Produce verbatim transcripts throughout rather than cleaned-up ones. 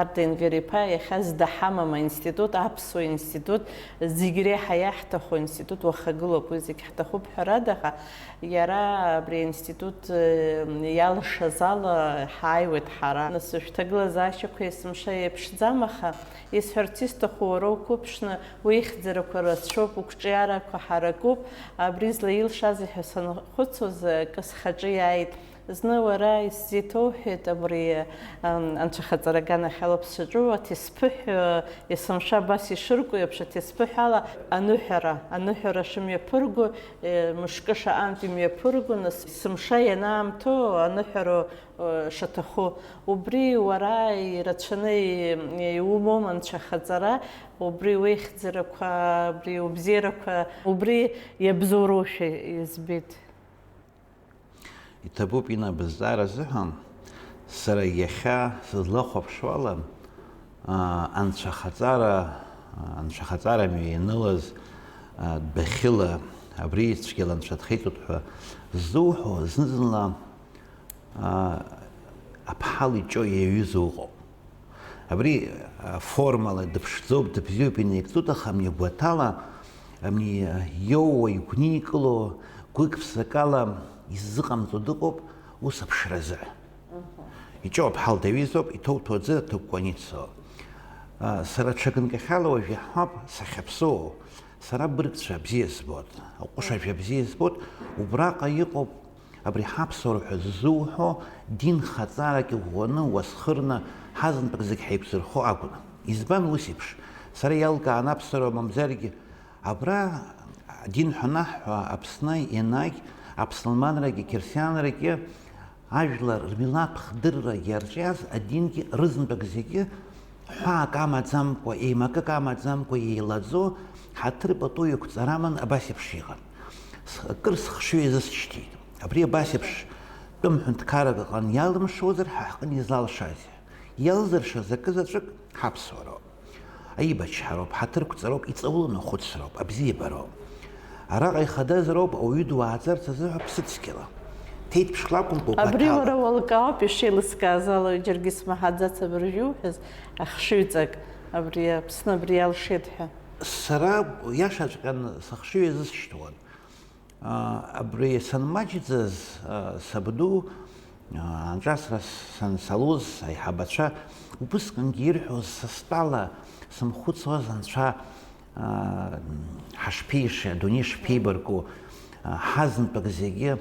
Арда Енвер-иԥа иахьа зда ҳамам аинститут, аԥсуа институт, зегь реиҳа иаҳҭаху аинститут уахагылоуп, уи зегь ҳҭахуп, ҳәарада, аха иара абри аинститут, э, иалшаз ала ҳааиуеит ҳара. Нас шәҭагылазаашьақәа есымша еиԥшӡам, аха исҳәарц исҭаху, уара уқәыԥшны, уихьӡарақәа рацәоуп, уқәҿиарақәа ҳаракуп, абри злаилшазеи ҳәа санхәыцуаз, акы схаҿы иааит. Зны уара исзеиҭоуҳәеит абри, ам, анцәахаҵара аганахьала аԥсаҿу аҭесԥыҳә, э, есымша абас ишырку еиԥш, аҭесԥыҳә ала аныҳәара, аныҳәара шымҩаԥырго, э, мышкы шаҟантә имҩаԥырго, нас есымша ианаамҭоу аныҳәара, э, шаҭаху. Убри уара ирацәаны и-, иумоума анцәахаҵара, убри уеихьӡарақәа, убри убзиарақәа, убри иабзоуроушәа избеит. Иҭабуп, Инна, бызҵаара азыҳәан. Сара иахьа сызлахәаԥшуала, аа, анцәахаҵара, анцәахаҵара мҩа ианылаз, аа, дәахьыла, абри цәгьала анцәа дхеиҵоит ҳәа ззуҳәо, зны-зынла, аа, аԥҳал иҷо иаҩызоу ыҟоуп. Абри, а, формала дыԥшӡоуп, дыбзиоуп, инаигӡоит, аха амҩа гәаҭала, амни, а, иоуа, игәникыло, гәык-ԥсыкала иззыҟамҵо дыҟоуп ус аԥшразы. Мгм. Иҿоуп, ҳалдаҩызоуп, иҭоуҭәу аӡы аҭыкәкәан ицо. А, сара ҽа ганкахьала уажә иаҳҳәап, сахьаԥсоу, сара быргцәа бзиа збоит, аҟәышажәа бзиа збоит, убраҟа иҟоуп Абри ҳаԥсуара ҳәа ззуҳәо, дин хаҵарак иӷәӷәаны, уасхырны, ҳазынтәык зегь ҳаиқәзырхо акәын. Избан ус еиԥш? Сара иалкаан аԥсуара мамзаргьы, абра адин ҳәа анаҳҳәа, Аԥсны ианагь аԥсылманрагьы, қьырсианрагьы, ажәлар рмилаҭ хдырра иарҿиаз адингьы рызынтәык зегьы ҳәаак амаӡамкәа, еимакык амаӡамкәа еилаӡо, ҳаҭыр пату иқәҵараман абас еиԥш иҟан. С-, акыр сыхшыҩ иазысшьҭит. Абри абас еиԥш тәым ҳәынҭқаррак ыҟан, иалымшозар, ҳа ҳҟны излалшазеи? Иалзыршаз акы заҵәык ҳаԥсуароуп. Аибачҳароуп, ҳаҭырқәҵароуп, иҵауланы ахәыцроуп, абзиабароуп. Араҟа ихадазароуп ауаҩы дуааӡарц азыҳәа ԥсыцқьала. Ҭеиҭԥшла акәымкәа, абри гәаҭала. Уара уалкаауп, ишеилыскааз ала, џьаргьы смаҳаӡац абыржәы иуҳәаз, ахшыҩҵак, абри Аԥсны абри иалшеит ҳәа. Сара иашаҵәҟьан сыхшыҩ иазысшьҭуан. А, абри санмаҷӡаз, а, сабду, а, анҿасра сан-, салоз аиҳабацәа, убысҟангьы ирҳәоз са стәала сымхәыцуаз, анцәа, а, ҳашԥеиашеи, адунеи шԥеибарку, а, ҳазынтәык зегьы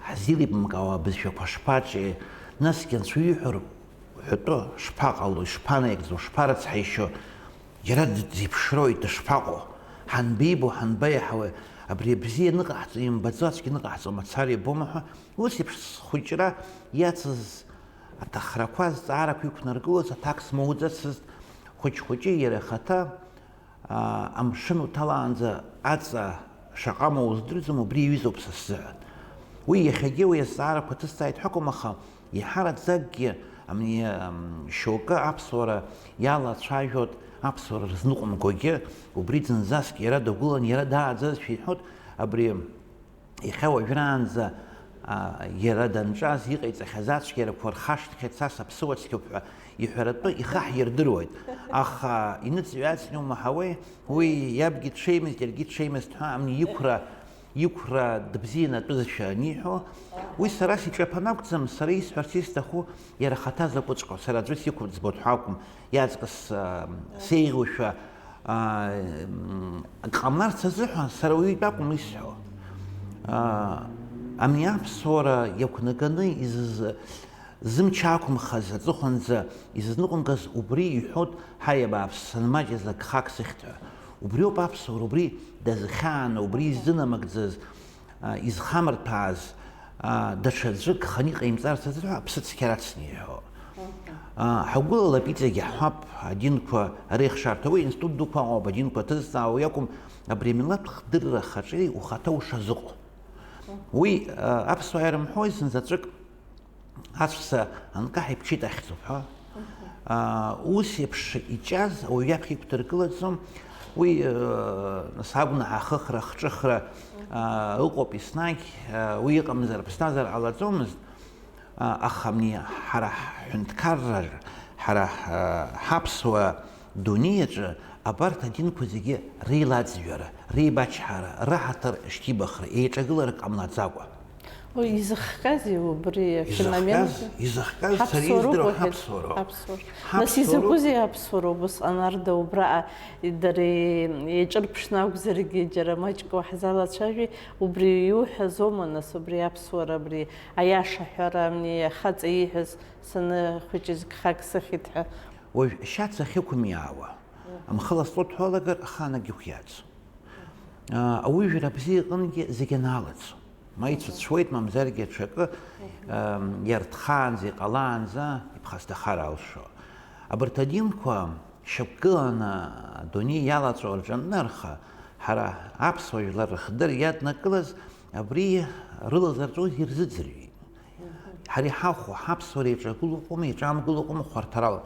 ҳзеилибамкаауа абызшәақәа шԥаҿи, насгьы анцәа ииҳәар ҳәатәы шԥаҟало, ишԥанаигӡо, шԥарыцҳаишьо, иара д-, дзеиԥшроуи, дышԥаҟоу, ҳанбеибо, ҳанбаиаҳауеи, абри абзиа ныҟаҳҵо, имбаӡо ацәгьа ныҟаҳҵо мацара ибома ҳәа, ус еиԥш схәыҷра иацыз аҭахрақәа, азҵаарақәа иқәнаргылоз аҭак смоуӡацызт, хәыҷ-хәыҷы иара ихаҭа, аа, амшын уҭалаанӡа аҵа шаҟа амоу уздырӡом, убри иҩызоуп са сзыҳәан. Уи иахьагьы уи азҵаарақәа ҭысҵааит ҳәа акәым, аха иҳараӡакгьы, ам, шьоукы аԥсуара иалацәажәоит, аԥсуара рызныҟәымгогьы, убри зынӡаск иара дагәылан, иара дааӡазшәа иҳәоит, абри Иахьа уажәраанӡа, а, иара данҿаз иҟаиҵахьаз ацәгьарақәа рхашҭхьеит, са саԥсыуа цқьоуп ҳәа иҳәаратәы ихы ҳирдыруеит. Аха иныҵыҩ-ааҵыҩ умаҳауеи, уи иабгьы дшеимызт, иаргьы дшеимызт ҳәа амни иқәра, иқәра дыбзианы атәызшәа аниҳәо, уи сара сиҿаԥан акәӡам, сара исҳәарц исҭаху иара ахаҭа закәыҵәҟьоу, сара аӡәы сиқәӡбоит ҳәа акәым, иаҵкыс, а, сеиӷьушәа, аа, м, ак ҟамларц азыҳәан сара уаҩы итәы акәым исҳәо. Аа, ами аԥсуара иақәнаганы изыз-, зымч ақәымхаз аҵыхәанӡа изызныҟәымгаз убри иҳәоит, ҳаи, абааԥс, санмаҷыз агхак сыхьт ҳәа. Убриоуп аԥсуара, убри дазхьааны, убри изынамыгӡаз, а, изхамырҭәааз, а, даҽаӡәы гханы иҟаимҵарц азыҳәа аԥсы цқьа рацны иҳәо. Мгм. А, ҳагәылалап иҵегь иаҳҳәап, адинқәа реихшарҭа, уи институт дуқәа ыҟоуп, адинқәа ҭызҵаауа иакәым, абри амилаҭ хдырра хаҿы ухаҭа ушазыҟоу. Мгм. Уи, а, аԥсуаа ирымҳәои зынзаҵәык ацәца анкаҳа иԥҽит ахьӡуп ҳәа. Мгм. А, ус еиԥш иҿаз ауаҩы иаԥхьа иқәдыргылаӡом. Уи, э, нас агәнаҳа ахыхра, ахҿыхра, а, ыҟоуп еснагь, а, уи ыҟамзар аԥсҭазаара ҟалаӡомызт. А, аха ами ҳара ҳҳәынҭқарра, ҳ-, Ҳара, ҳа-, ҳаԥсуа дунеи аҿы абарҭ адинқәа зегьы реилаӡҩара, реибачҳара, раҳаҭыр шьҭибахра, еиҿагылара ҟамлаӡакәа. Уи изыхҟьазеи убри афеномен? Изыхҟьаз, изыхҟьаз сара Ҳаԥсуароуп издыруа уҳәеит. Ҳаԥсуароуп. Ҳаԥсуароуп. Нас Ҳаԥсуароуп. Изакәызеи аԥсуара убысҟан арда убраҟа дара еиҿырԥшны акәзаргьы џьара маҷк уаҳзалацәажәеи, убри иуҳәазоума, нас, убри аԥсуара, абри аиаша ҳәара, ани ахаҵа ииҳәаз саны хәыҷы зқьхак сыхьит ҳәа? Уажә шьац ахьықәымиаауа, амхы ласҵоит ҳәа уалагар, ахаанагь ихә иацу. Аа, ауаҩы жәра бзиа иҟынгьы зегь анаалацо. Ма ицәыцәуеит, мамзаргьы аҽакы, аа, иарҭхаанӡа, иҟалаанӡа иԥхасҭахар алшо. Абарҭ адинқәа шьақәгыланы адунеи иалаҵәо рҿанынарха, ҳара аԥсуа жәлар рыхдыр иаднакылаз абри рылазырҵәоз ирзыӡырҩит. Ҳара иҳахәо, ҳаԥсуара иаҿагылоуп, иаҿамгылоуп хәарҭарала.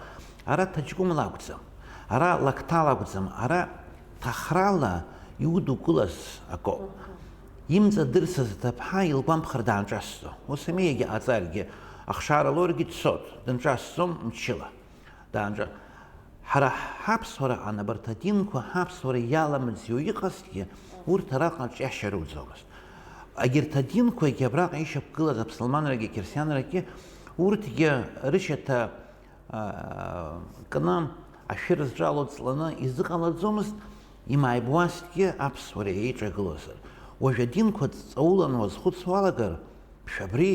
Ара ҭаҷкәымла акәӡам, ара лакҭала акәӡам, ара ҭахрала иудукылаз акоуп. Имҵадырсыз аҭыԥҳа илгәамԥхар даанҿасӡом. Ус ами, иагьа ҟаҵаргьы, ахшара лоургьы дцот, дынҿасӡом мчыла. Даанҿа-, ҳара ҳаԥсуара анабарҭ адинқәа ҳаԥсуара иаламӡҩо иҟазҭгьы, урҭ араҟа аҿиашьа рыуӡомызт. Егьырҭ адинқәагьы абраҟа ишьақәгылаз аԥсылманрагьы ақьырсианрагьы, урҭгьы рышьаҭа, аа, кны, ашәыр зҿало ҵланы изыҟалаӡомызт, имааибуазҭгьы аԥсуара еиҿагылозар. Уажә адинқәа ҵаулан уазхәыцуа уалагар, Мшәа, абри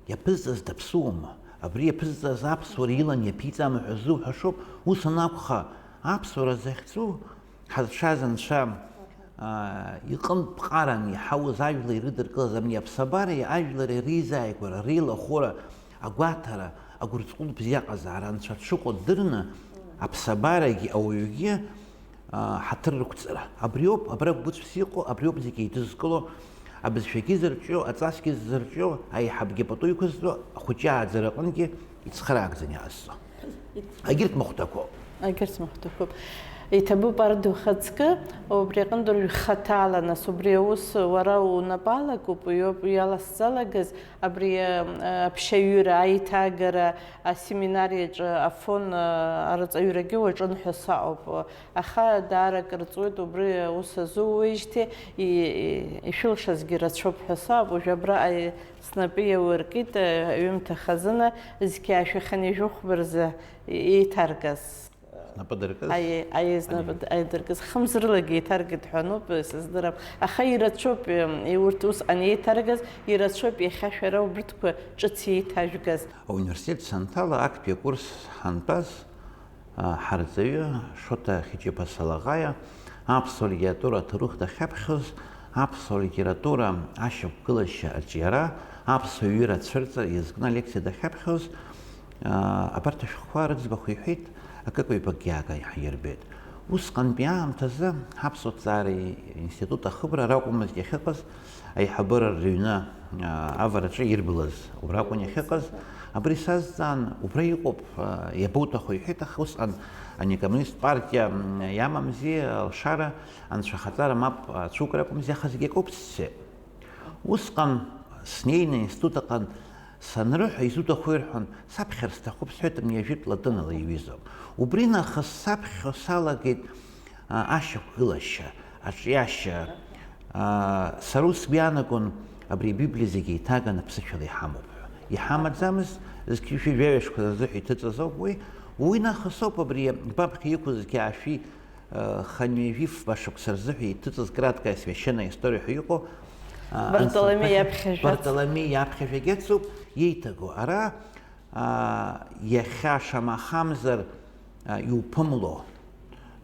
иаԥызҵаз даԥсуоума? Абри иаԥызҵаз аԥсуара илан иаԥиҵама ҳәа ззуҳәашоуп. Ус анакәха, аԥсуара захьӡу ҳазшаз анцәа, аа, иҟынтә ԥҟаран иҳауз ажәлар ирыдыркылаз абни аԥсабареи ажәлари реизааигәара, реилахәыра, агәаҭара, агәырҵҟәыл бзиаҟазаара анцәа дшыҟоу дырны, аԥсабарагьы ауаҩгьы аа, ҳаҭыр рықәҵара. Абриоуп, абра гәыцәс иҟоу, абриоуп зегьы еидызкыло, абызшәагьы зырҿио, аҵасгьы зырҿио, аиҳабгьы пату иқәызҵо, ахәыҷы ааӡара аҟынгьы ицхыраагӡаны иаазҵо. Егьырҭ махәҭақәоуп. Егьырҭ махәҭақәоуп. Иҭабуп арду ухаҵкы, убри аҟынтә уажә хаҭала, нас, убри аус уара унапы алакуп, уиоуп иаласзалагаз, абри, а, аԥшьаҩыра, аиҭагара, асеминариаҿы афон, а, арҵаҩрагьы уаҿын ҳәа саҟоуп. Аха даара акыр ҵуеит убри аус азууеижьҭеи, и-, и-, ишәылшазгьы рацәоуп ҳәа саап. Уажә абра аи-, снапы иауркит, аҩымҭа хазына зқьи ашәи хынҩажәи хәба рзы еиҭаргаз. Знапы дыркыз? Аиеи, аиеи, знапы Ани. Д-, аидыркыз. Хымз рылагьы еиҭаргеит ҳәа ануп, сыздырам. Аха ирацәоуп, ем, урҭ усҟан еиҭаргаз, ирацәоуп иахьа шәара убырҭқәа ҿыц еиҭажәгаз. Ауниверситет санҭала, актәи акурс ҳантәаз, Ҳарҵаҩы Шоҭа Хьыҷыԥа Салаҟаиа аԥсуа литература аҭоурых дахьаԥхьоз, аԥсуа литература ашьақәгылашьа аҿиара, аԥсуа ҩыра ацәырҵра иазкны алекциа дахьаԥхьоз, абарҭ ашәҟәқәа рыӡбахә иҳәеит, акык-ҩбакгьы аагаҳирбеит. Усҟантәи аамҭазы ҳаԥсуа ҭҵаареи институт ахыбра ракәмызт иахьыҟаз, аиҳабыра рыҩны, аа, авараҿы ирблыз убра акәын иахьыҟаз. Абри сазҵаан, убра иҟоуп, аа, иабоуҭаху, иҳәеит, аха усҟан ани акоммунист партиа, м, иамамзи алшара, анцәахаҵара мап ацәукра акәымзи, аха зегь акоуп сҳәеит. Усҟан снеины аинститут аҟан санрыҳәа, изуҭаху ирҳәон, саԥхьар сҭахуп сҳәеит, ани ажәытә латынала иҩызоуп. Убри нахыс саԥхьо салагеит, а, ашьақәгылашьа, аҿиашьа, аа, сара ус сгәы иаанагон, абри Абиблиа зегьы еиҭаганы ԥсышәала иҳамоуп ҳәа. Иҳамаӡамызт, зқьи жәаҩа шықәса рзыҳәа иҭыҵыз ауп уи. Уи нахыс ауп абри баԥхьа иқәыз зқьи ашәи, э, хынҩажәи фба шықәса рзыҳәа иҭыҵыз краткая священная история ҳәа иҟоу, аа, Бартоломеи анцәа-, иаԥхьа жәац. Бартоломеи иаԥхьа жәагьацуп иеиҭагоу. Ара, аа, иахьа шамахамзар, аа, иуԥымло,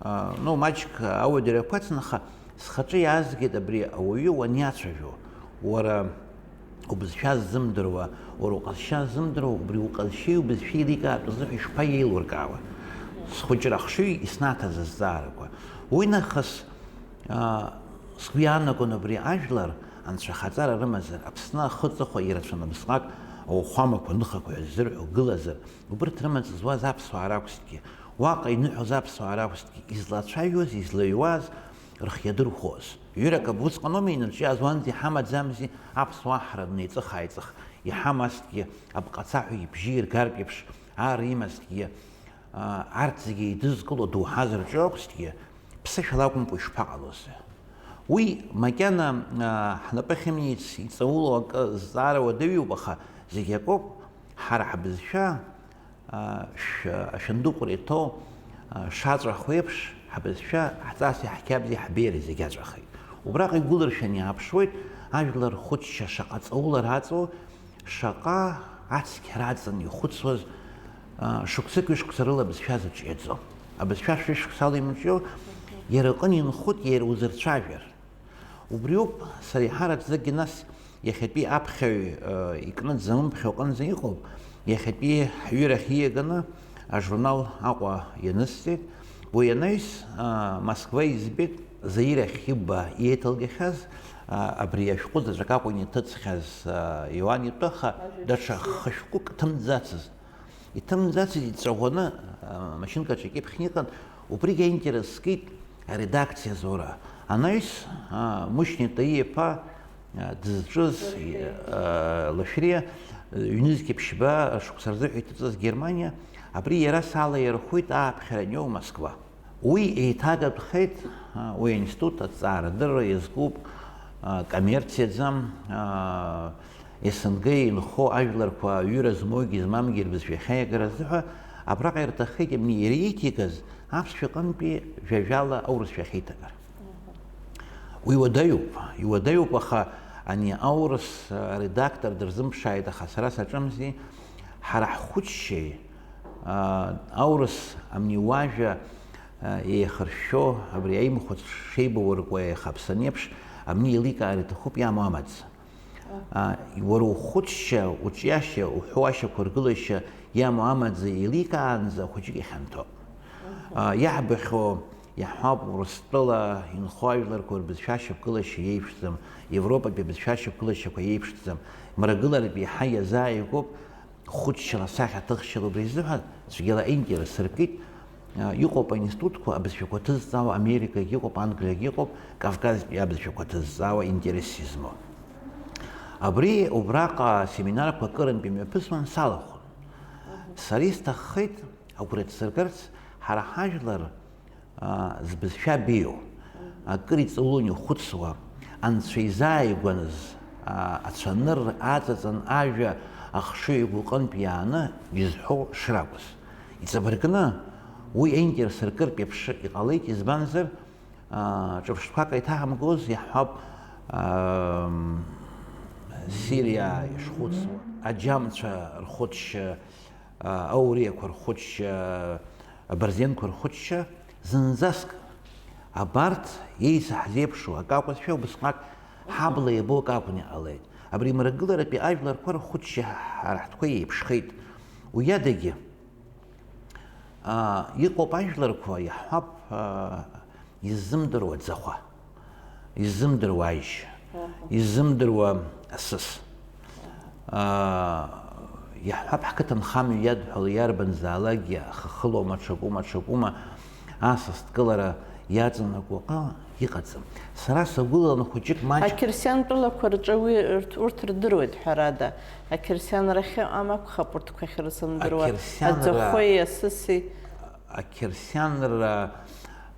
аа, ну, маҷк ауадаҩрақәа ацын, аха схаҿы иаазгеит абри ауаҩы уаниацәажәо, уара убызшәа ззымдыруа, уара уҟазшьа ззымдыруа, убри уҟазшьеи убызшәеи еиликаартә азыҳәа ишԥаиеилуркаауа? Схәыҷра ахшыҩ иснаҭаз азҵаарақәа. Уи нахыс, аа, сгәы иаанагон абри ажәлар анцәахаҵара рымазар, Аԥсны ахыҵыхәа ирацәаны абысҟак ауахәамақәа, ныхақәа ҳәа ззырҳәо гылазар, убырҭ рымаҵ зуаз аԥсуаа ракәзҭгьы, уаҟа иныҳәоз аԥсуаа ракәзҭгьы, излацәажәоз, излаҩуаз рхы иадырхәоз. Ҩырак аб усҟаноума инарҿиаз, уанӡа иҳамаӡамзи аԥсуаа ҳраны еиҵых-ааиҵых, иҳамазҭгьы, абҟацаҳәа ибжьы иргартә еиԥш, ар имазҭгьы, Арҭ зегьы еидызкыло доуҳа зырҿио ақәсҭгьы, ԥсышәала акәымкәа ишԥаҟалозеи? Уи макьана ҳнапы ахьымнеиц иҵаулоу акы зҵаара уадаҩуп, аха зегь акоуп, ҳара ҳбызшәа, шә-, ашәындыҟәра иҭоу, шаҵәаху еиԥш, ҳбызшәа ҳҵаси ҳқьабзи ҳбеиара зегь аҵәахит. Убраҟа игәылыршәаны иааԥшуеит, ажәлар рхәыцшьа шаҟа ҵаулара аҵоу, шаҟа ацқьара аҵан ихәыцуаз, шықәсык ҩышықәса рыла абызшәа зыҿиаӡом. Абызшәа шәышықәсала имҿио, иара аҟны инхоит, иара узырцәажәар. Убриоуп, сара иҳараӡакгьы нас иахьатәи аԥхьаҩ икны дзамыԥхьо аҟынӡа иҟоуп, иахьатәи ҳҩырахь ииаганы ажурнал Аҟәа ианысҵеит. Уи анаҩс, Москва избеит, Заир Ахьиба иеиҭалгахьаз, абри ашәҟәы заҵәык акәын иҭыҵхьаз, Иоан итәы, аха даҽа хышәҟәык ҭымӡацызт. Иҭымӡацызт, иҵәаӷәаны, машьынкаҿы икьыԥхьны иҟан, убригь аинтерес зкит аредакциа зура. Анаҩс, Мушьни Таиа-иԥа дызҿыз, Лашәриа, ҩнызқьи ԥшьба шықәса рзыҳәа иҭыҵыз Германиа, абри иара салаирхәит ааԥхьара аниоу Москва. Уи еиҭагатәхеит, уи аинститут аҭҵаарадырра иазкуп, коммерциаӡам, С Н Г инхо ажәларқәа аҩыра змоугьы змамгьы рбызшәа ахьаиагара азыҳәа, абраҟа ирҭаххеит имни иара ииҭигаз аԥсшәа аҟынтәи жәа-жәала аурысшәа ахьеиҭагара. Уи уадаҩуп, иуадаҩуп, аха ани аурыс аредактор дырзымԥшааит, аха сара саҿымзи, ҳара ҳхәыцшьеи, Аурыс амни уажәа еихыршәшәо, абри аимхәыц шеибауркуа еихаԥсан еиԥш, амни еиликаар иҭахуп, иамоу амаӡа. Уара ухәыцшьа, уҿиашьа, уҳәуашьақәа ргылашьа иамоу амаӡа еиликаанӡа ахәыҷык ихьанҭоуп. Иаҳбахьоу иаҳҳәап, Урыстәыла инхо ажәларқәа рбызшәа ашьақәгылашьа иеиԥшӡам, Европатәи абызшәа ашьақәгылашьақәа иеиԥшӡам, мрагыларатә еиҳа иазааигәоуп, хәыцшьала, сахьаҭыхшьала убри азыҳәан цәгьала аинтерес ркит, а, иҟоуп аинститутқәа, абызшәақәа ҭызҵаауа Америкагь иҟоуп, Англиагь иҟоуп, Кавказтәи абызшәақәа ҭызҵаауа интерес измоу. Абри убраҟа семинарқәа акырынтә имҩаԥысуан, салахәын. Сара исҭаххеит агәра дсыргарц, ҳара ҳажәлар, аа, збызшәа беиоу, акыр иҵауланы ихәыцуа, анцәа изааигәаназ, аа, ацәанырра аҵаҵан ажәа ахшыҩ игәыҟынтә иааны изҳәо шракәыз. Иҵабыргны, уи аинтерес ркыртә еиԥш иҟалеит, избанзар, аа, ҿырԥштәқәак еиҭаҳамгоз, иаҳҳәап, аа, Сириа ишхәыцуа, аџьамцәа рхәыцшьа, аа, ауриақәа рхәыцшьа, абырзенқәа рхәыцшьа, зынӡаск абарҭ еизаҳзеиԥшу акы акәызшәа, убысҟак ҳабла иабо акы акәны иҟалеит. Абри мрагыларатәи ажәларқәа рхәыцшьа ҳара ҳтәқәа еиԥшхеит. Уи адагьы, аа, иҟоуп ажәларқәа, иаҳҳәап, аа, иззымдыруа ӡахәа, иззымдыруа ажь, иззымдыруа асыс. Аа, иаҳҳәап, ҳқыҭанхамҩа иадҳәало иарбанзаалакгьы, хыхылоума, ҽакума, ҽакума, асас дкылара иаҵанакуа ҟала иҟаӡам. Сара сагәылаланы хәыҷык маҷк Ақьырсиан тәылақәа рҿы уи рҭ-, урҭ рдыруеит, ҳәарада. Ақьырсианра ахьыҟам акәхап урҭқәа ахьрызымдыруа. Ақьырсианра аӡахәеи асыси. Ақьырсианра,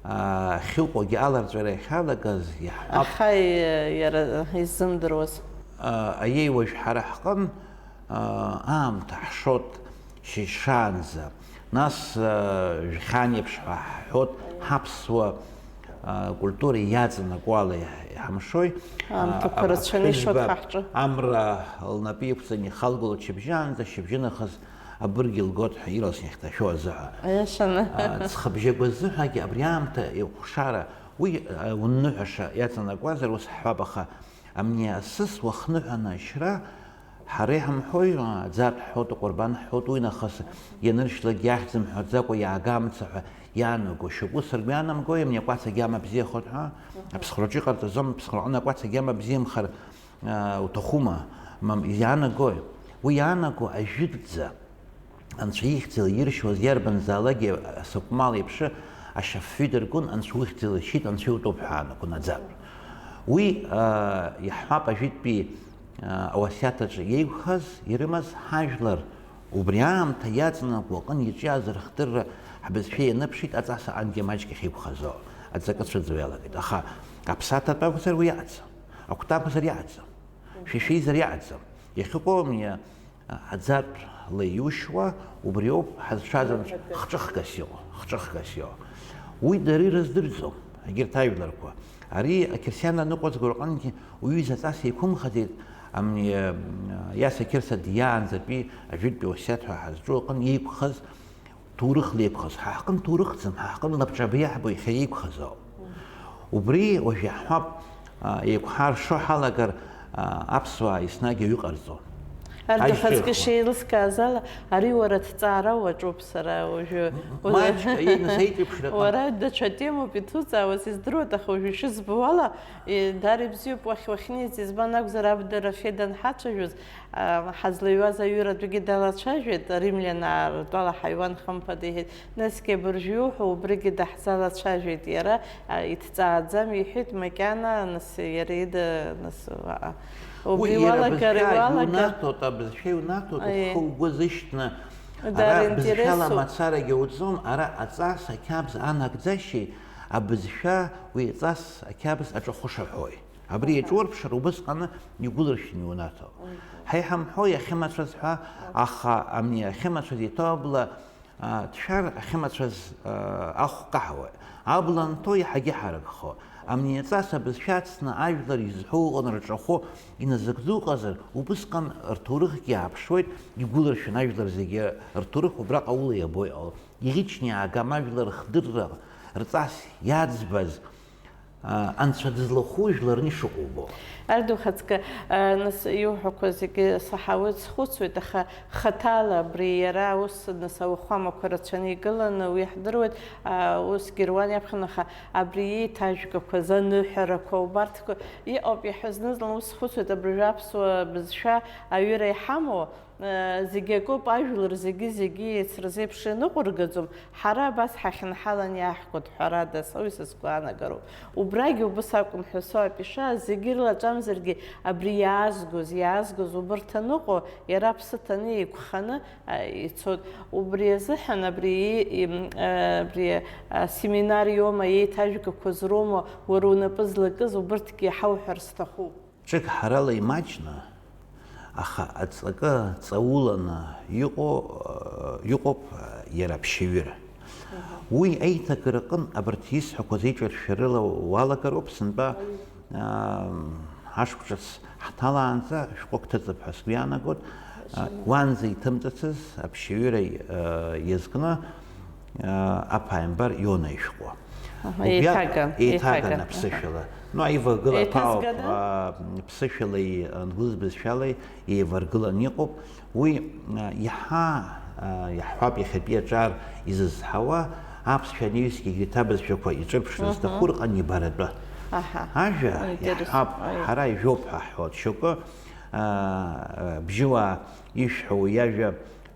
аа, ахьыҟоугьы аларҵәара иахьалагаз иаҳҳәап. Аха и-, иара иззымдыруаз. Аа, аиеи, уажә ҳара ҳҟын, аа, аамҭа ҳшот шьыжь шаанӡа, нас, аа, жәхьан еиԥш ҳәа ҳҳәот, ҳаԥсуа, аа, культура иаҵанакуала иаҳ-, иҳамшои. Аамҭақәа аа, рацәаны ишот аԥҳәызба ҳа ҳҿы. Амра лнапы иқәҵаны ихалгало шьыбжьаанӡа, шьыбжьынахыс абыргьы лгот ҳәа иласны иахьҭашәо азыҳәа. Аиашаны. А, ҵхыбжьагәа азыҳәагьы абри аамҭа еиҟәшара, уи, а, унныҳәаша иаҵанакуазар, ус ҳҳәап, аха амни асыс уахныҳәаны ашьра, ҳара иҳамҳәои, а, аӡатә ҳҳәоит, аҟәырбан ҳҳәоит, уи нахыс ианыршьлакгьы ахьӡ мҳәаӡакәа иаагамца ҳәа иаанаго шьоук, ус ргәы иаанамгои, амни акәац агьама бзиахоит ҳәа? Аԥсхәраҿы иҟарҵаӡом, аԥсхәраҟны акәац агьама бзиамхар, а, уҭахума? Мам, иаанагои? Уи иаанаго ажәытәӡа Анцәа ихьӡала иршьуаз иарбанзаалакгьы асакәмал еиԥш ашьафҩы дыркын, Анцәа ухьӡала ишьит, Анцәа иутәуп ҳәа аанагон аӡатә. Уи, аа, иаҳҳәап, ажәытәтәи, аа, ауасиаҭ аҿы иеиқәхаз, ирымаз ҳажәлар Убри аамҭа иаҵанакуа аҟын иҿиаз рыхдырра ҳбызшәа ианыԥшит, аҵас аҟангьы маҷк иахьеиқәхазо аҵакы цәыӡуа иалагеит. Аха аԥсаҭатә акәзар уи иаҟаӡам, акәты акәзар иаҟаӡам, шәишәизар иаҟаӡам. Иахьыҟоу амни аӡатә леиушьуа убриоуп ҳазшаз амш хҿыхгас иҟоу, хҿыхгас иҟоу. Уи дара ирыздырӡом, егьырҭ ажәларқәа. Ари ақьырсиан аныҟәызго рҟынгьы уҩыза ҵас еиқәымхаӡеит, амни, Иаса Қьырса диаанӡатәи ажәытәтәи уасиаҭ ҳәа ҳазҿу аҟын еиқәхаз, ҭоурыхла еиқәхаз, ҳа ҳҟын ҭоурыхӡам, ҳа ҳҟын лабҿаба иаҳбо иахьа еиқәхаз ауп. Убри уажә иаҳҳәап, а, еиқәҳар шо ҳалагар, а, аԥсуаа еснагь аҩы ҟарҵон. Арҭ Аишьцәа ахаҵкы ирхуан. Шеилыскааз ала, ари уара аҭҵаара уаҿуп сара уажәы. Маҷк, еи, нас аиҿеиԥшра ҟам. Уара даҽа темоуп иҭуҵаауаз, издыруада, аха уажәы ишызбо ала, и, дара ибзиоуп уахь уахьнеиз, избан акәзар, абдара Феда анҳацәажәоз, а, ҳазлаҩуаз аҩыратәгьы далацәажәеит, аримлианаа ртәала ҳаиуан хымԥада иҳәеит, насгьы абыржәы иуҳәо убригьы даҳзалацәажәеит иара, а, иҭҵааӡам иҳәеит, макьана, нас иара ида, нас, а, а, убри Уи иара уалагар, абызшәа иуалагар. Иунаҭоит, абызшәа иунаҭоит, Аиеи. Ухы угәы зышьҭны, Дара ара бызшәала интересуп. Мацарагьы уӡом, ара аҵас, ақьабз анагӡашьеи, абызшәа уи аҵас, ақьабз аҿахәы шаҳәои. Абри Аҳа. Иаҿурԥшыр, убысҟаны игәылыршәны иунаҭо. Мгм. Ҳа иҳамҳәо иахьымацәаз ҳәа, Аҳа. Аха амни ахьымацәаз иҭоу абла, а, ҭшәар ахьымацәаз, а, ахә каҳауеит. Абла анҭо иаҳагьы ҳаракхо. Амни аҵас абызшәа ацны ажәлар изҳәо ыҟан рҿахәы иназыгӡо ыҟазар, убысҟан рҭоурыхгьы ааԥшуеит, игәылыршәан ажәлар зегьы рҭоурых убраҟа ула иабо иҟало. Иӷьычны иаагам ажәлар рхдырра, рҵас иаӡбаз, а, анцәа дызлахәу жәларны ишыҟоу убо. Арда ухаҵкы, а, нас иуҳәақәо зегьы саҳауеит, схәыцуеит, аха хаҭала абри иара ус, нас, ауахәамақәа рацәаны игыланы, уи иаҳдыруеит, а, усгьы руан иаԥхьон, аха абри еиҭажәгақәаз, аныҳәарақәа, убарҭқәа иҟоуп, иаҳәа зны-зынла ус схәыцуеит, абыржәы аԥсуа бызшәа аҩыра иҳамоу, Зегь акоуп, ажәлар зегьы-зегьы еицырзеиԥш иныҟәыргаӡом, ҳара абас ҳахьынҳалан иаҳкуеит, ҳәарада, са уи сызгәаанагароуп. Убрагьы убыс акәым ҳәа соуп ишааз, зегьы рылаҵәамзаргьы абри иаазгоз, иаазгоз убырҭ аныҟоу, иара аԥсы ҭаны еиқәханы, а, ицоит. Убри азыҳәан абри, и-, им, а, абри, а, семинар иоума, еиҭажәгақәаз роума уара унапы злакыз, убырҭгьы ҳауҳәар сҭахуп. Ҿык ҳарала имаҷны, аха аҵакы ҵауланы иҟоу, э, иҟоуп, э, иара аԥшьаҩыра. Уи аиҭакраҟын абарҭ исҳәақәаз еиҿыршәарыла уалагароуп, сынтәа, э, ашықәс ҿыц ҳҭалаанӡа шәҟәык ҭыҵып ҳәа сгәы иаанагоит. Э, уанӡа иҭымҵыцыз аԥшьаҩыра, э, иазкны, Аԥааимбар Иона ишәҟәы. Аҳа, Убриак еиҭаган, еиҭаган еиҭаган, аԥсышәала. Аҳа. Ну, аиваргыла Еиҭазгада? Ҭаауп, аа, ԥсышәалеи англыз бызшәалеи еиваргылан иҟоуп. Уи, аа, иаҳа, аа, иаҳҳәап, иахьатәи аҿар изызҳауа, аԥсшәа анаҩсгьы егьырҭ абызшәақәа иҿырԥшны Мгм. зҭаху рҟан ибаратәы. Аҳа. Ажәа Интересно. Иаҳҳәап, Аиеи. Ҳара ижәоуп ҳәа ҳҳәоит. Шьоукы, аа, бжьыуаа ишәҳәо уи ажәа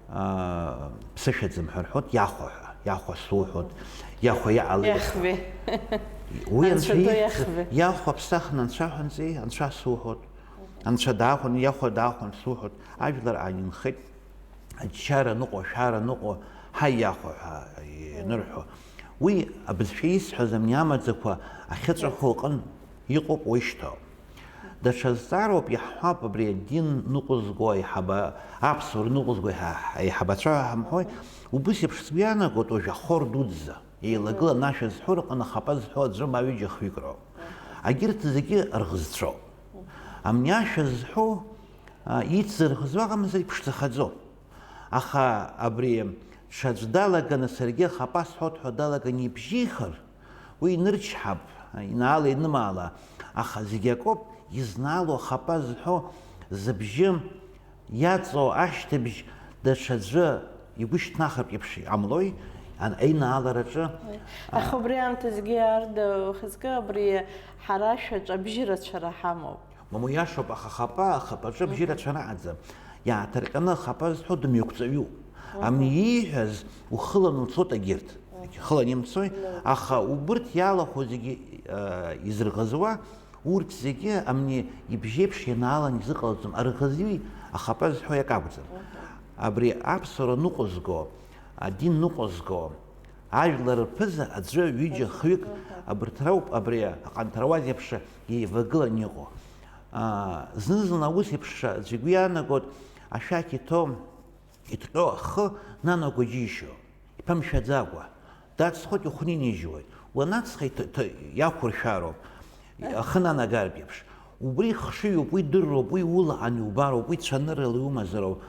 аа, ԥсышәаӡам ҳәа рҳәоит, иахәа ҳәа, иахәа суҳәоит, иахәа иаҟалеит. Иахве. Уи Анцәа анцәа ду ихьӡ-, иахве. Иахәа ԥсахны анцәа ҳәанҵеи, анцәа суҳәоит. Анцәа даахәан, иахәа даахәан суҳәоит. Ажәлар аанымхеит, аччара ныҟәо, ашәара ныҟәо, ҳаи иахәа ҳәа ианырҳәо. Уи абызшәа исҳәаз амни амаӡақәа ахьыҵәаху аҟын иҟоуп уишьҭоу. Даҽа зҵаароуп, иаҳҳәап, абри адин ныҟәызго аиҳаба-, аԥсуа рныҟәызго аиҳа-, аиҳабацәа ҳәа ҳамҳәои, убыс еиԥш сгәы иаанагоит уажә ахор дуӡӡа, еилагыланы ашәа зҳәо рҟны ахапа зҳәо аӡәы ма ҩыџьа хҩык роуп. Агьырҭ зегьы рӷызцәоуп. Амни ашәа зҳәо, а, ицзырӷызуа аҟамзар иԥшӡахаӡом. Аха абри ҽаӡә далаганы саргьы ахапа сҳәоит ҳәа далаганы ибжьихыр, уи инырчҳап, инаала-инымаала, аха зегь акоуп, изнаало ахапа зҳәо зыбжьы иаҵоу ашьҭыбжь даҽаӡәы игәы шьҭнахыртә еиԥш иҟамлои, ан-, аинаалараҿы, а, Аха убри аамҭазгьы, Арда, ухаҵкы, абри ҳара ашәаҿы абжьырацәара ҳамоуп. Мамоу, иашоуп, аха ахапа, ахапаҿы абжьы Мгм. рацәа раҟаӡам. Иааҭырҟьаны ахапа зҳәо дымҩақәҵаҩуп. Мгм. Амни ииҳәаз ухылан уцот агьырҭ. Мгм. Хылан имцои, Мгм. аха убырҭ иалахәу зегьы, а, изырӷызуа, урҭ зегьы амни ибжьеиԥш ианаалан изыҟалҵом, арӷызҩи ахапа зҳәо иакакәӡам. Мгм. Абри аԥсуара ныҟәызго, адин ныҟәызго, ажәлар рԥыза аӡәы, ҩыџьа, хҩык, абарҭ роуп абри аҟанҭаруаз еиԥш еивагылан иҟоу. Аа, зны-зынла аус еиԥш аӡә игәы иаанагоит, ашәақь иҭоу, иҭҟьо ахы нанаго џьишьо, иԥымшәаӡакәа. Дацхоит, ихәнинижьуеит. Уанацха иҭ-, ҭ-, иақәыршәароуп. Ахы нанагартә еиԥш. Убри хшыҩуп, уи дырроуп, уи улаҟан иубароуп, уи цәаныррала иумазароуп.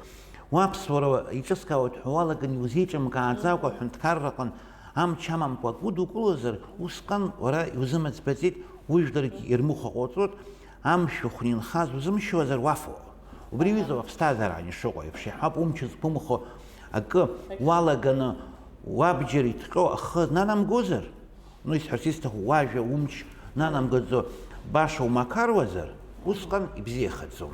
Уаԥсуара иҿыскаауеит ҳәа уалаган иузеиҿымкааӡакәа аҳәынҭқарраҟын амч амамкәа акы удукылозар, усҟан уара иузымыӡбаӡеит, ужәларгьы ирмыхәа ҟауҵоит, амшә ухәны инхаз узымшьуазар уафо. Убри аҩыза уаԥсҭазаараан ишыҟоу еиԥш, иаҳҳәап, умч зқәымхо акы уалаганы уабџьар иҭҟьо ахы нанамгозар, ну, исҳәарц исҭаху, уажәа умч нанамгаӡо баша умақаруазар, усҟан ибзиахаӡом.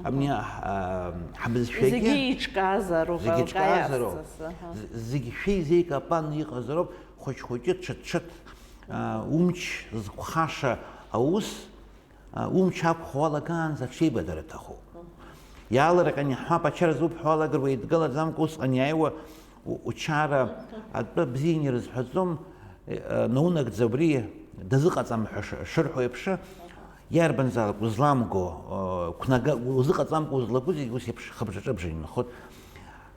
Абни, а, ҳбызшәагьы зегьы еиҿкаазароуп, зегьы еиҿкаазароуп. Алкаиасҵас, аҳа. З-, зегьы шәеизеикапан иҟазароуп, хәыҷ-хәыҷы, ҽыҭ-ҽыҭ, а, умч зықәхаша аус, а, умч ақәхо уалагаанӡа аҽеибадара аҭахуп. Иаалырҟьаны иаҳҳәап, ачара зуп ҳәа уалагар уеидгылаӡамкәа усҟан иааиуа у-, учара атәы бзианы ирызҳәаӡом, э, наунагӡа убри дазыҟаҵам ҳәа ш-, шырҳәо еиԥш, иарбанзаалак узламго, э, қәнага-, узыҟаҵамкәа узлаго зегь ус еиԥш хыбжаҿыбжа инхоит.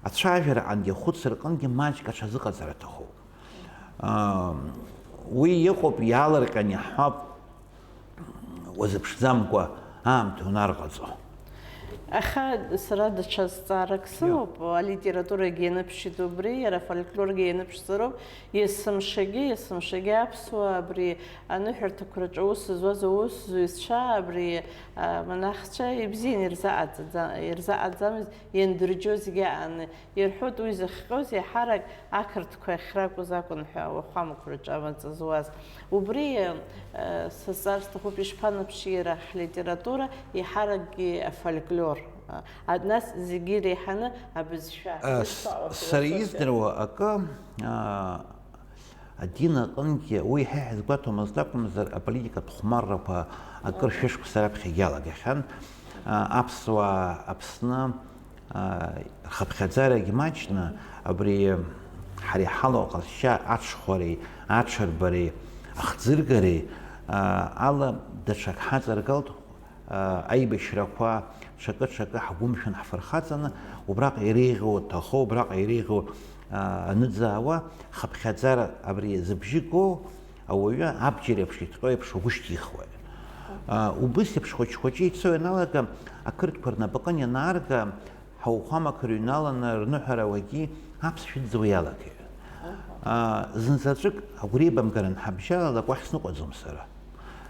Ацәажәара ангьы ахәыцра рҟынгьы маҷк аҽазыҟаҵара аҭахуп. Аа, уи иҟоуп, иаалырҟьан иаҳҳәап, уазыԥшӡамкәа аамҭа унарҟаҵо. Аха сара даҽа зҵаарак сымоуп, алитературагьы ианыԥшит убри, иара афольклоргьы ианыԥшӡароуп, есымшагьы, есымшагьы аԥсуаа абри аныҳәарҭақәа рҿы аус зуаз аусзуҩцәа, абри амонахцәа ибзиан ирзаҟаҵаӡа-, ирзаҟаӡамызт, иандырџьо зегьы ааны. Ирҳәоит уи зыхҟьоз еиҳарак ақырҭқәа ахьракәыз акәын ҳәа, ауахәамақәа рҿы амаҵ зуаз. Убри, э, сызҵаар сҭахуп, ишԥанаԥши иара ҳлитература, еиҳаракгьы афольклор, а, нас зегьы иреиҳаны абызшәа. Э, с-, Ишԥаҟоу сара философиа? Издыруа акы, а, адин аҟынгьы уи ҳа иҳазгәаҭомызт акәымзар, аполитикатә хәмаррақәа акыр Мгм. Шәышықәса раԥхьагьы иалагахьан. А, аԥсуаа Аԥсны рхыԥхьаӡарагь маҷны, абри ҳара иҳалоу аҟазшьа аҽхәареи, аҽырбареи, ахӡыргареи ала даҽак ҳаҵаргалт, аибашьрақәа ҽакы-ҽакы ҳгәымшәан ҳфырхаҵаны, убраҟа иреиӷьу аҭахо, убраҟа иреиӷьу аныӡаауа, хыԥхьаӡара абри зыбжьы гоу ауаҩы абџьар еиԥш иҭҟьо еиԥш угәышьҭихуеит. Убыс еиԥш хәыҷ-хәыҷы ицо ианалага, ақырҭқәа рнапаҟынтә ианаарга, ҳауахәамақәа рыҩналаны рныҳәарауагьы аԥсшәа ыӡӡауа иалагеит. Аха. Зынзаҵәык агәреибамгара анҳабжьалалак уахь сныҟәаӡом сара.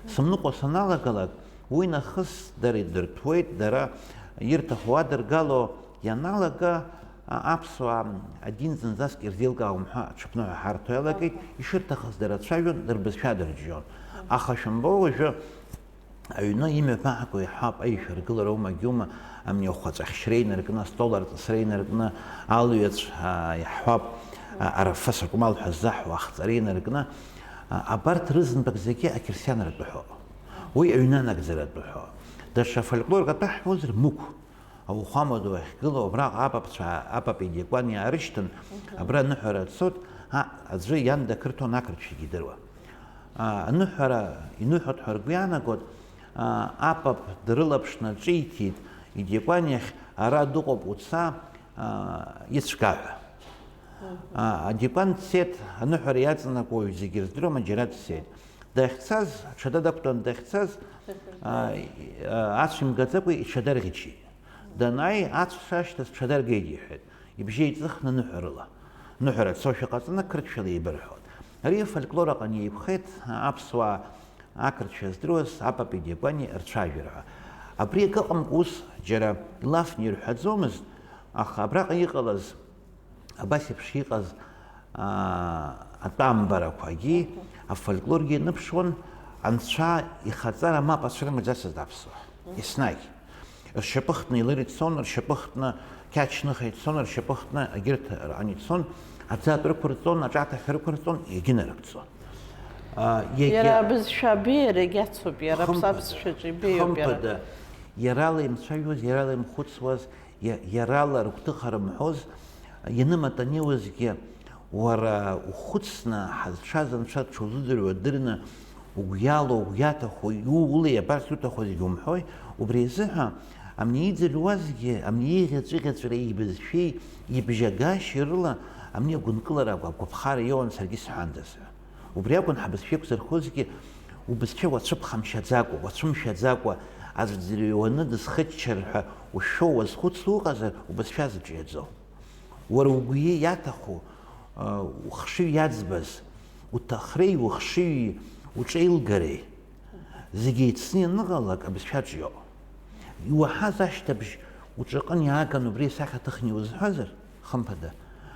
Сымныҟәо саналагалак, уи нахыс дара идырҭәуеит, дара ирҭаху адыргало ианалага, а, аԥсуаа адин зынӡаск ирзеилкаауам ҳәа аҽыԥныҳәа ҳарҭо иалагеит, Аха. Ишырҭахыз дара цәажәон, рбызшәа дырџьон. Аха шәымбо уажәы Аҩны имҩаԥаҳго иаҳҳәап, аишәа ргылара умагьума, амни ахәаҵәахьшьра инаркны, астол арҵысра инаркны, алҩаҵә, аа, иаҳҳәап, аа, арафы асыркәмал ҳәа ззаҳҳәо ахҵара инаркны, аа, абарҭ рызынтәык зегьы ақьырсианратә ҳәоуп. Уи аҩнанагӡаратә ҳәоуп. Даҽа фольклорк атәы ҳҳәозар, Мықә, ауахәама ду ахьгылоу, абраҟа апапцәа, апап идиакәан иаарышьҭын, Мгм. Абра аныҳәара ацот, а, аӡәы иан дақырҭуан, ақырҭшәагьы идыруан. Аа, аныҳәара иныҳәоит ҳәа ргәы иаанагоит, аа, апап дрылаԥшны ҿиҭит, идиакәан иахь, ара дыҟоуп, уца, аа, ицәга ҳәа. Мгм. Аа, адиакәан дцеит, аныҳәара иаҵанакуа уаҩ зегьы рыздыруама, џьара дцеит. Дахьцаз, аҽада дақәтәан дахьцаз, аа, и-, аа, ацә имгаӡакәа иҽадарӷьычит. Данааи, ацә шашьҭаз ҽадаргеит, иҳәеит, ибжьы еиҵыхны ныҳәарыла. Ныҳәара цошәа ҟаҵаны, қырҭшәала еибырҳәоит. Ари афольклор аҟны еиқәхеит аԥсуаа ақырҭшәа здыруаз апапи диакәани рцәажәара ҳәа. Абри акы ыҟамкәа ус џьара илафны ирҳәаӡомызт, аха абраҟа иҟалаз, абас еиԥш иҟаз, аа, атәамбарақәагьы, афольклоргьы ианыԥшуан, анцәа ихаҵара мап ацәырымгаӡацызт аԥсуаа. Еснагь. Ршьапы хтны илыр ицон, ршьапы хтны Қьач-Ныха ицон, ршьапы хтны егьырҭ рҟны ицон, аӡатә рықәырҵон, аҿаҭахь рықәырҵон, иагьынарыгӡон. А, иагьа- Иара абызшәа абеиара иагьацуп, иара Хымԥада, аԥсшәаҿы ибеиоуп иара. Хымԥада, иара ала имцәажәоз, иара ала имхәыцуаз, иа-, иарала рыгәҭыха рымҳәоз, ианымаҭәа анеиуазгьы, уара ухәыцны, ҳазшаз анцәа дшузыӡырҩуа дырны, угәы иалоу, угәы иаҭаху, иу-, улеи абарҭ иуҭаху зегьы умҳәои, убри азыҳәа амни иӡырҩуазгьы, амни иӷьаҵәыӷьаҵәра ибызшәеи ибжьагашьеи рыла амни агәынкылара агә-, агәаԥхара иоуан саргьы сҳәандаз ҳәа. Убри акәын ҳабызшәа еиқәзырхозгьы, убызшәа уацәыԥхамшьаӡакәа, уацәымшәаӡакәа, аӡә дӡырҩуаны дысхыччар ҳәа ушәо уазхәыцуа уҟазар, убызшәа зыҿиаӡо. Уара угәы иаҭаху, а, ухшыҩ иаӡбаз, уҭахреи ухшыҩи уҿеилгареи, зегь еицны ианыҟалак абызшәаҿ иоуп. Иуаҳаз ашьҭыбжь уҿаҟын иааган убри асахьа ҭыхны иузҳәазар, хымԥада,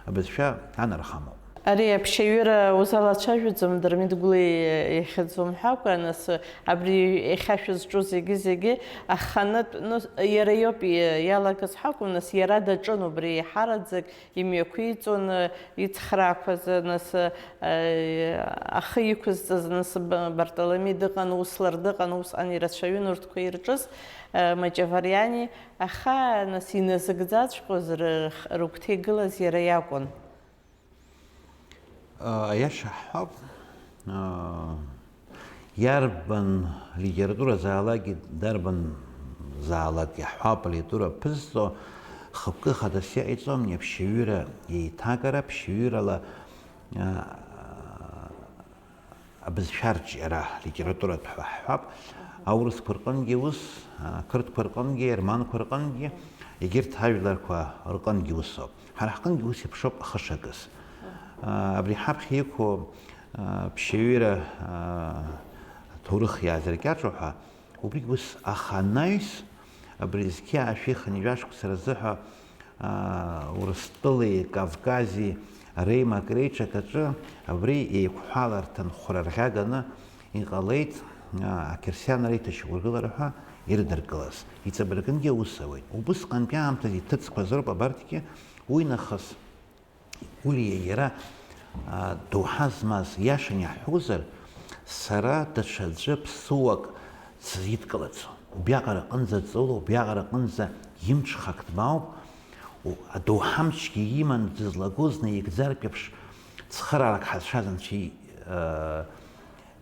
абызшәа анархамоуп. Ари аԥшьаҩыра узалацәажәаӡом, Дырмит Гәлиа ихьӡ умҳәакәа, нас абри иахьа шәызҿу зегьы-зегьы аханатә, ну, иара иоуп иалагаз ҳәа акәым, нас иара даҿын убри еиҳараӡак, имҩақәиҵон, ицхраақәаз, нас, э, ахы иқәызҵаз, нас Б-, Бартоломи дыҟан, Услар дыҟан, усҟан ирацәаҩын урҭқәа ирҿыз, э, Маҷавариани, аха, нас, иназыгӡаҵәҟьоз ры-, рыгәҭа игылаз иара иакәын. Аиаша ҳҳәап, иарбан литературазаалакгьы, дарбанзаалак иаҳҳәап, алитература ԥызҵо, хықәкы хадас иҟаиҵом, иаԥшьаҩыра еиҭагара, ԥшьаҩырала, а, абызшәа арҿиара, литературатә ҳәа ҳҳәап, аурысқәа рҟынгьы ус, ақырҭқәа рҟынгьы, аерманқәа рҟынгьы, егьырҭ ажәларқәа рҟынгьы усоуп. Ҳара ҳҟынгьы ус еиԥшоуп ахышакыз. Абри ҳаԥхьа иқәу, ԥшьаҩыра, аҭоурых иаазыркьаҿу ҳәа, убригь ус, аха анаҩс, абри зқьи аашәи хынҩажәа шықәса рзыҳәа, Урыстәылеи Кавкази реимак-реиҿак аҿы абри еиқәҳәаларҭа анхәра рӷьа ганы иҟалеит, ақьырсианра иҭашьақәыргылара ҳәа ирыдыркылаз. Иҵабыргынгьы аус ауеит. Убысҟантәи аамҭазы иҭыҵқәаз роуп абарҭгьы, уи нахыс. Гәлиа иара, а, доуҳа змаз, иашан иаҳҳәозар, сара даҽаӡәы ԥсыуак сзидкылаӡом. Убриаҟара аҟынӡа дҵоула, убриаҟара аҟынӡа имҽхак дмаауп, у-, адоуҳа амчгьы иманы дызлагоз наигӡартә еиԥш цхыраарак ҳазшаз анцәа и-, а,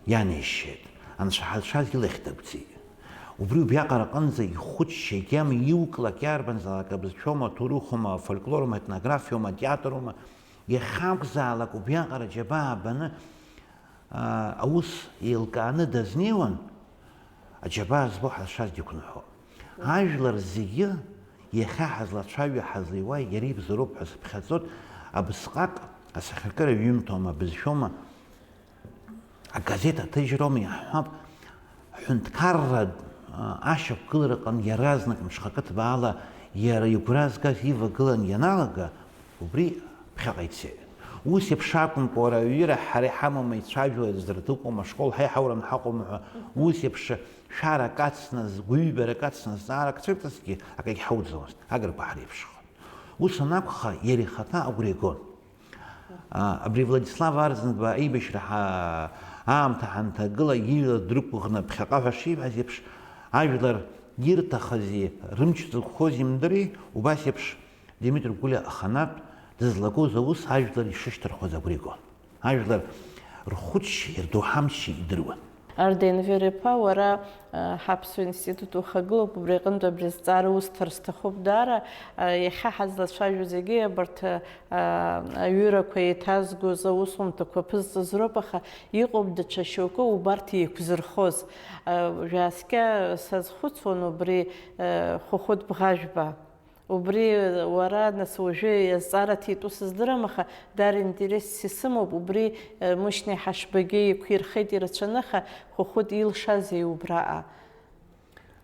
ианеишьеит. Анцәа ҳазшаз илахь дагәӡит. Убри убриаҟара аҟынӡа ихәыҷ-шьагьама иуклак иарбанзаалак абызшәоума, аҭоурыхума, афольклорума, аетнографиоума, атеатрума, иахьакәзаалак убриаҟара аџьабаа баны, аа, аус еилкааны дазнеиуан, аџьабаа збо ҳазшаз дықәныҳәо. Ажәлар зегьы иахьа ҳазлацәажәо, ҳазлеиуа иара ибзоуроуп ҳәа сыԥхьаӡоит, абысҟак асахьаркыра ҩымҭоума, абызшәоума, Агазеҭ аҭыжьроума иаҳҳәап, ҳҳәынҭқарра, а, ашьақәгылараҟны иаразнак мҽхакы ҭбаала иара игәра згаз ивагылан ианалага, убри ԥхьаҟа ицеит. Ус еиԥш акәымкәа, уара аҩыра ҳара иҳамоума, ицәажәо аӡә дырҭыҟәома, ашкол ҳа иҳаураны ҳаҟоума ҳәа, ус еиԥш шәарак ацназ, гәыҩбарак ацназ, зҵаарак цәырҵызҭгьы акагь ҳауӡомызт, агырқәа ҳреиԥшхон. Ус анакәха, иара ихаҭа агәра игон. А, абри Владислав Арӡынба аибашьра ҳа-, аамҭа ҳанҭагыла, иҩла дрықәыӷны ԥхьаҟа ҳәа шиҳәаз еиԥш, ажәлар ирҭахызи рымч зықәхози имдыри, убас еиԥш Димитр Гәлиа аханатә дызлагоз аус ажәлар ишышьҭырхуаз агәра игон. Ажәлар рхәыҷшьеи рдоуҳамччеи идыруан. Арден Вер-иԥа, уара, э, ҳаԥсуа институт ухагылоуп, убри аҟынтә абри азҵаара усҭар сҭахуп даара. Э, иахьа ҳазлацәажәо зегьы абарҭ, э, аҩырақәа еиҭазгоз аусумҭақәа ԥызҵаз роуп, аха иҟоуп даҽа шьоукы убарҭ еиқәзырхоз. Э, жәаскьа сазхәыцуан убри, э, Хәыхәыт Бӷажәба. Убри уара, нас, уажәы иазҵаара ҭитәу сыздырам, аха даара интересс исымоуп. Убри, э, Мушьни Ҳашбагьы иқәирхеит ирацәаны, аха Хәыхәыт илшазеи убраҟа?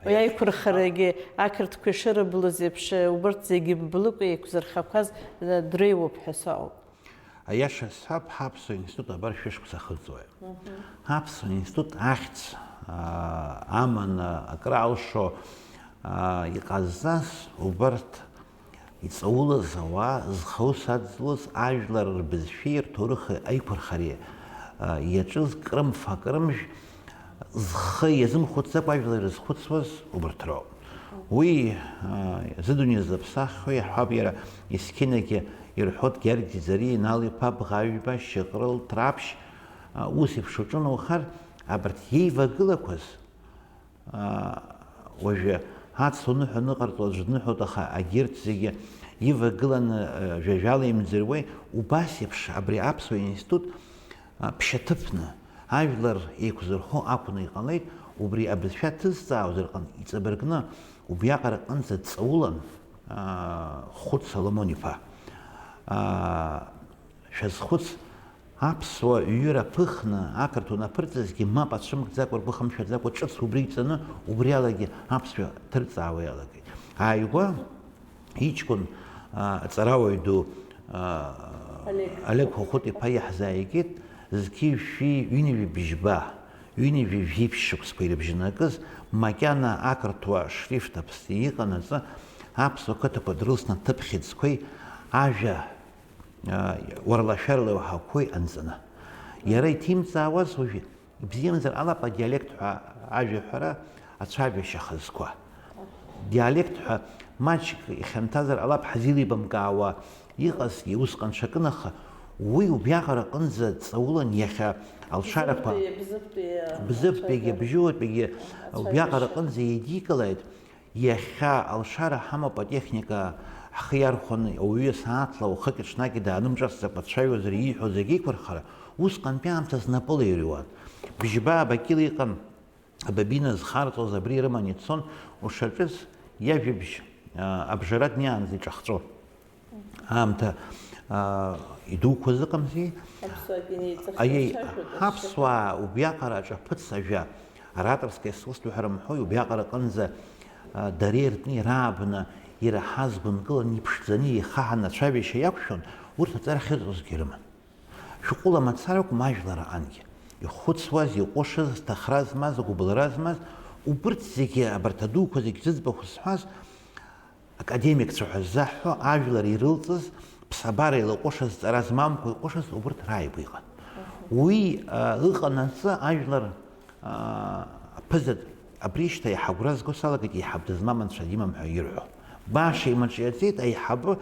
Уи аиқәырхарагьы ақырҭқәа ишырыблыз еиԥш, э, убырҭ зегьы мблыкәа еиқәзырхақәаз, э, дреиуоуп ҳәа сыҟоуп. Аиаша сҳәап, ҳаԥсуа институт абар шәышықәса ахыҵуеит. Мгм. Ҳаԥсуа институт ахьӡ, аа, аманы акры алшо, аа, иҟазҵаз убарҭ иҵаулаз ауаа, зхаус адзлоз ажәлар рбызшәеи рҭоурыхи аиқәырхареи, аа, иаҿыз крымфа-крымжә зхы иазымхәыцӡакәа ажәлар ирызхәыцуаз убарҭ роуп. Уи зыдунеи зыԥсаххьоу иаҳҳәап, иара есқьынагьы ирҳәоит Георги Ӡариа, Инал-иԥа Бӷажәба, Шьаҟрыл Ҭраԥшь, ус еиԥш уҿыноухар, абарҭ иеивагылақәаз, уажәы ацу ныҳәа ныҟарҵо аӡә дныҳәоит, аха агьырҭ зегьы ивагыланы жәа-жәала имӡырҩуеи, убас еиԥш абри аԥсуа институт ԥшьаҭыԥны, ажәлар еиқәзырхо акәны иҟалеит, убри абызшәа ҭызҵаауазар ҟан иҵабыргны, убриаҟара аҟынӡа дҵаулан, Хәыц Соломон-иԥа. Шәазхәыц, аԥсуа ҩыра ԥыхны, ақырҭуа анаԥырҵазгьы мап ацәымӷӡакәа, ргәы хымшәаӡакәа ҿыц убри иҵаны, убриалагьы аԥсшәа ҭырҵаауа иалагеит. Ааигәа иҷкәын, аҵарауаҩ ду, Олег Хәыхәыт-иԥа иаҳзааигеит, зқьи жәшәи ҩынҩажәи бжьба, ҩынҩажәи жәиԥшь шықәсқәа ирыбжьанакыз, макьана ақырҭуа шрифт аԥсны иҟанаҵы, аԥсуа қыҭақәа дрылсны ҭыԥ хьыӡқәеи ажәа уарлашәарла иуаҳақәои анҵаны. Иара иҭимҵаауаз уажәы, ибзиамзар ҟалап адиалект ҳәа ажәаҳәара ацәажәашьа хазқәа. Диалект ҳәа маҷк ихьанҭазар ҟалап ҳзеилибамкаауа иҟазгьы усҟан ҽакын, аха уи убриаҟара аҟынӡа дҵаулан иахьа алшарақәа Бзыԥтәи, Бзыԥтәи, Бзыԥтәигьы, Бжьуатәигьы убриаҟара аҟынӡа еидикылааит. Иахьа алшара ҳамоуп, атехника ҳхы иархәаны, ауаҩы сааҭла уахыки-ҽнаки даанымҿасӡакәа дцәажәозар, ииҳәо зегь еиқәырхара, усҟантәи аамҭазы напыла ирҩуан. Бжьба абакьыл иҟан, абабина зхарҵоз абри ирыманы ицон, ушаҿыз иажәабжь, а, абжара днеиаанӡа иҿахҵәо. Аамҭа, аа, идуқәаз ыҟамзи? Аԥсуаагьы неиҵыхны Аиеи, ицәажәоит, ҳаԥсуаа убриаҟара аҿаԥыц ажәа, ораторское искусство ҳәа рымҳәои, убриаҟара аҟынӡа, аа, дара иртны, ираабны, ираҳаз гәынкыланы, иԥшӡаны, еихаҳаны ацәажәашьа иақәшәон, урҭ аҵара ахьырҵозгьы ирыман. Шәҟәыла мацара акәым, ажәлар аҟангьы. Ихәыцуаз, иҟәышыз, зҭахра змаз, агәыбылра змаз, убырҭ зегьы, абарҭ адуқәа зегь зыӡбахә зҳәаз, академикцәа ҳәа ззаҳҳәо, ажәлар ирылҵыз, ԥсабара илаҟәышыз, ҵара змамкәа иҟәышыз, убырҭ рааигәа иҟан. Уи, а, ыҟанаҵы ажәлар, а, аԥыза, абри шьҭа иаҳа агәра зго салагеит, еиҳаб дызмам анцәа димам ҳәа ирҳәо. Баша имаҿиаӡеит, аиҳабы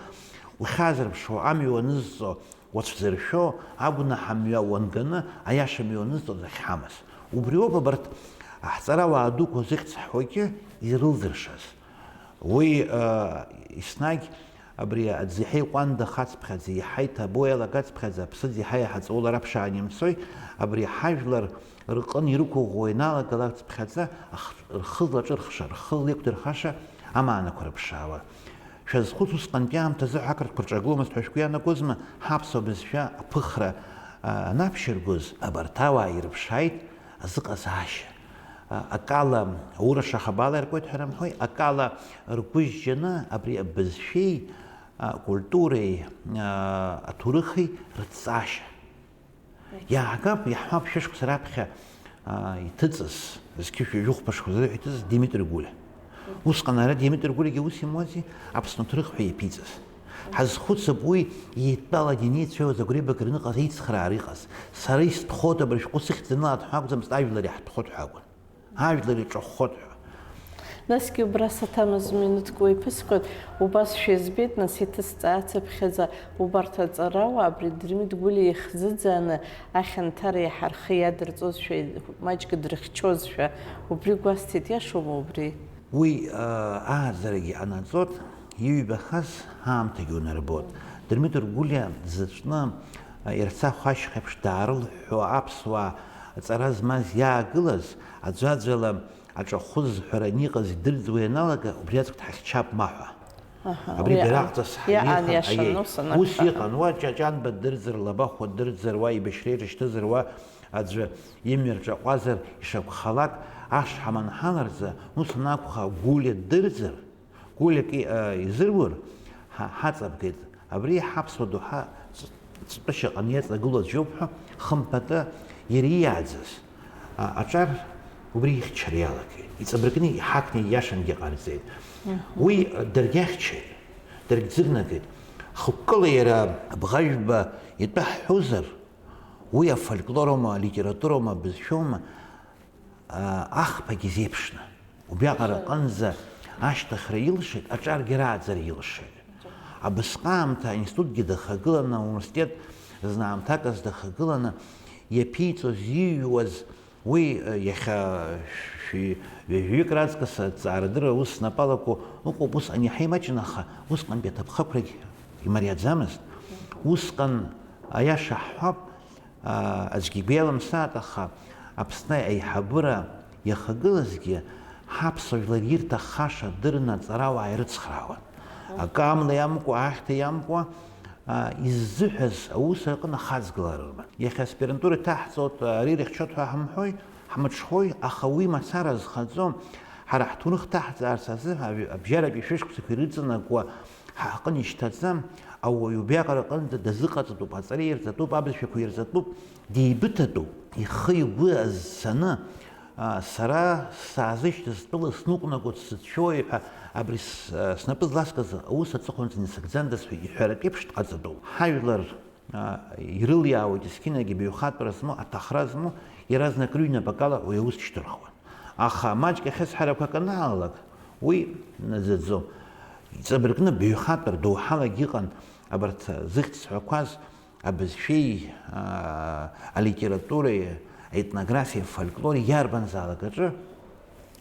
ухьазырԥшуа, амҩа уанызҵо, уацәзыршәо, агәнаҳа мҩа уанганы, аиаша мҩа уанызҵо захьҳамаз. Убриоуп абарҭ аҳҵарауаа дуқәа зыхьӡ ҳҳәогьы ирылзыршаз. Уи, а, еснагь абри аӡиҳәеи ҟәанда хацԥхьаӡа, иаҳа иҭабо иалагацԥхьаӡа, аԥсыӡ иаҳа-иаҳа ҵаулара аԥшаан имцои, абри ҳажәлар рҟын ирықәыӷәӷәо ианалагалацԥхьаӡа, ах-, рхы злаҿырхша, рхы злеиқәдырхаша амаанақәа рыԥшаауа. Шәазхәыц, усҟантәи аамҭазы ҳақырҭқәа рҿагыломызт ҳәа шәгәы иаанагозма? Ҳаԥсуа бызшәа аԥыхра, а, анаԥшьыргоз, абарҭ ауаа ирыԥшааит азыҟазаашьа. А, акала, аурашаха бала иркуеит ҳәа рымҳәои, акала ргәы жьжьаны абри абызшәеи, а, культуреи, а, аҭоурыхи рыҭҵаашьа. Иаагап, иаҳҳәап, шәышықәса раԥхьа, а, иҭыҵыз, зқьышә ҩажәи хәба шықәса рыла иҭыҵыз Димитри Гәлиа. Усҟан ара Димитри Гәлиагьы ус имуази, Аԥсны аҭоурых ҳәа иаԥиҵаз. Ҳазхәыцып уи, еидтәалан ианицәажәоз агәреибага рныҟаз еицхраара иҟаз. Сара истәхоит абри шәҟәы сыхьӡаны алаҭәҳәа акәӡамызт, ажәлар иаҳтәхоит ҳәа акәын. Ажәлар иҿаххот ҳәа. Насгьы убра саҭамыз минуҭк уеиԥысхоит, убас шәызбеит, нас иҭысҵаацыԥхьаӡа, убарҭ аҵарауаа абри Дырмит Гәлиа ихӡыӡааны ахьанҭара иаҳа рхы иадырҵозшәа, маҷк дрыхьчозшәа, убри гәасҭеит, иашоума убри? Уи, аа, ааӡарагьы ҟанаҵот, иҩбахаз аамҭагьы унарбот. Дырмит Гәлиа дзаҵәны, а, Ерцахә ашьхеиԥш даарылҳәҳәо аԥсуаа ҵара змаз иаагылаз, аӡәаӡәала аҿахәы зҳәараны иҟаз идырӡуа ианалага, убри аӡәк дҳахьчап ма ҳәа. Аҳа, абри уи дара иаан. Аҟаҵас иаан ҳаиеихар, иашан, аиеи. Ус Ус анакәха. Иҟан, уа Ҷаҷанба дырӡыр, Лабахәуа дырӡыр, уа еибашьра ирышьҭызар, уа аӡәы имҩа рҿаҟәазар, ишакәхалак, ашҳам анҳаларҵа, ус анакәха, Гәлиа дырӡыр, Гәлиак и-, а, изырур, ҳа-, ҳаҵабгеит. Абри ҳаԥсуа доуҳа ҵтәышьа ҟаны иаҵагылоу аӡәоуп ҳәа, хымԥада, иара иааӡаз, а, аҿар убри ихьчара иалагеит. Иҵабыргны, иҳақәны, ииашангьы ҟарҵеит. Мгм. Уи, а, даргьы ахьчеит, даргь ӡырнагеит. Хықәкыла иара Бӷажәба итәы ҳҳәозар, уи афольклороума, алитературоума, абызшәоума, а, ахԥагьы зеиԥшны. Убриаҟара аҟынӡа, ашьҭыхра илшеит, аҿаргьы рааӡара илшеит. Абысҟаамҭа аинститутгьы дахагыланы, ауниверситет зны аамҭаказ дахагыланы, иаԥиҵоз, ииҩуаз, уи, э, иахьа шәи-, ҩажәаҩык раҵкыс аҭҵаарадырра аус снапы алаку ыҟоуп, усҟан иаҳа имаҷын, аха усҟантәи аҭыԥхықәрагь имариаӡамызт. Усҟан, аиаша ҳҳәап, аа, аӡәгьы игәы иалымсааит, аха Аԥсны аиҳабыра иахагылазгьы ҳаԥсуа жәлар ирҭаххаша дырны аҵарауаа ирыцхраауан. Акы амла иамкуа, ахьҭа иамкуа, аа, иззыҳәаз аус аҟны ахаҵгылара рыман. Иахьа аспирантура иҭаҳҵоит, ари ирыхьчоит ҳәа ҳамҳәои, ҳмыҽхои, аха уи мацара зхаӡом. Ҳара ҳҭоурых ҭаҳҵаарц азы аб-, абжьаратәи шәышықәсақәа ирыҵанакуа ҳаҟны ишьҭаӡам, ауаҩы убриаҟара аҟынӡа дазыҟаҵатәуп, аҵара ирҵатәуп, абызшәақәа ирҵатәуп, деибыҭатәуп. Ихы-игәы азцаны, а, сара саазышьҭыз тәыла сныҟәнагоит, сыцәшәои ҳәа абри с-, а, снапы зласкыз аус аҵыхәанӡа инасыгӡандаз ҳәа иҳәаратә еиԥш дҟаҵатәуп. Ҳажәлар, а, ирылиаауеит есқьынагьы баҩхатәра змоу, аҭахра змоу, иаразнак рыҩнапыкала уи аус шьҭырхуан. Аха маҷк ахьысҳәарақәак анаалалак, уи наӡаӡом. Иҵабыргны баҩхатәра доуҳалагь иҟан абарҭ зыхьӡ сҳәақәаз абызшәеи, аа, алитературеи, аетнографиеи, афольклори иарбанзаалак аҿы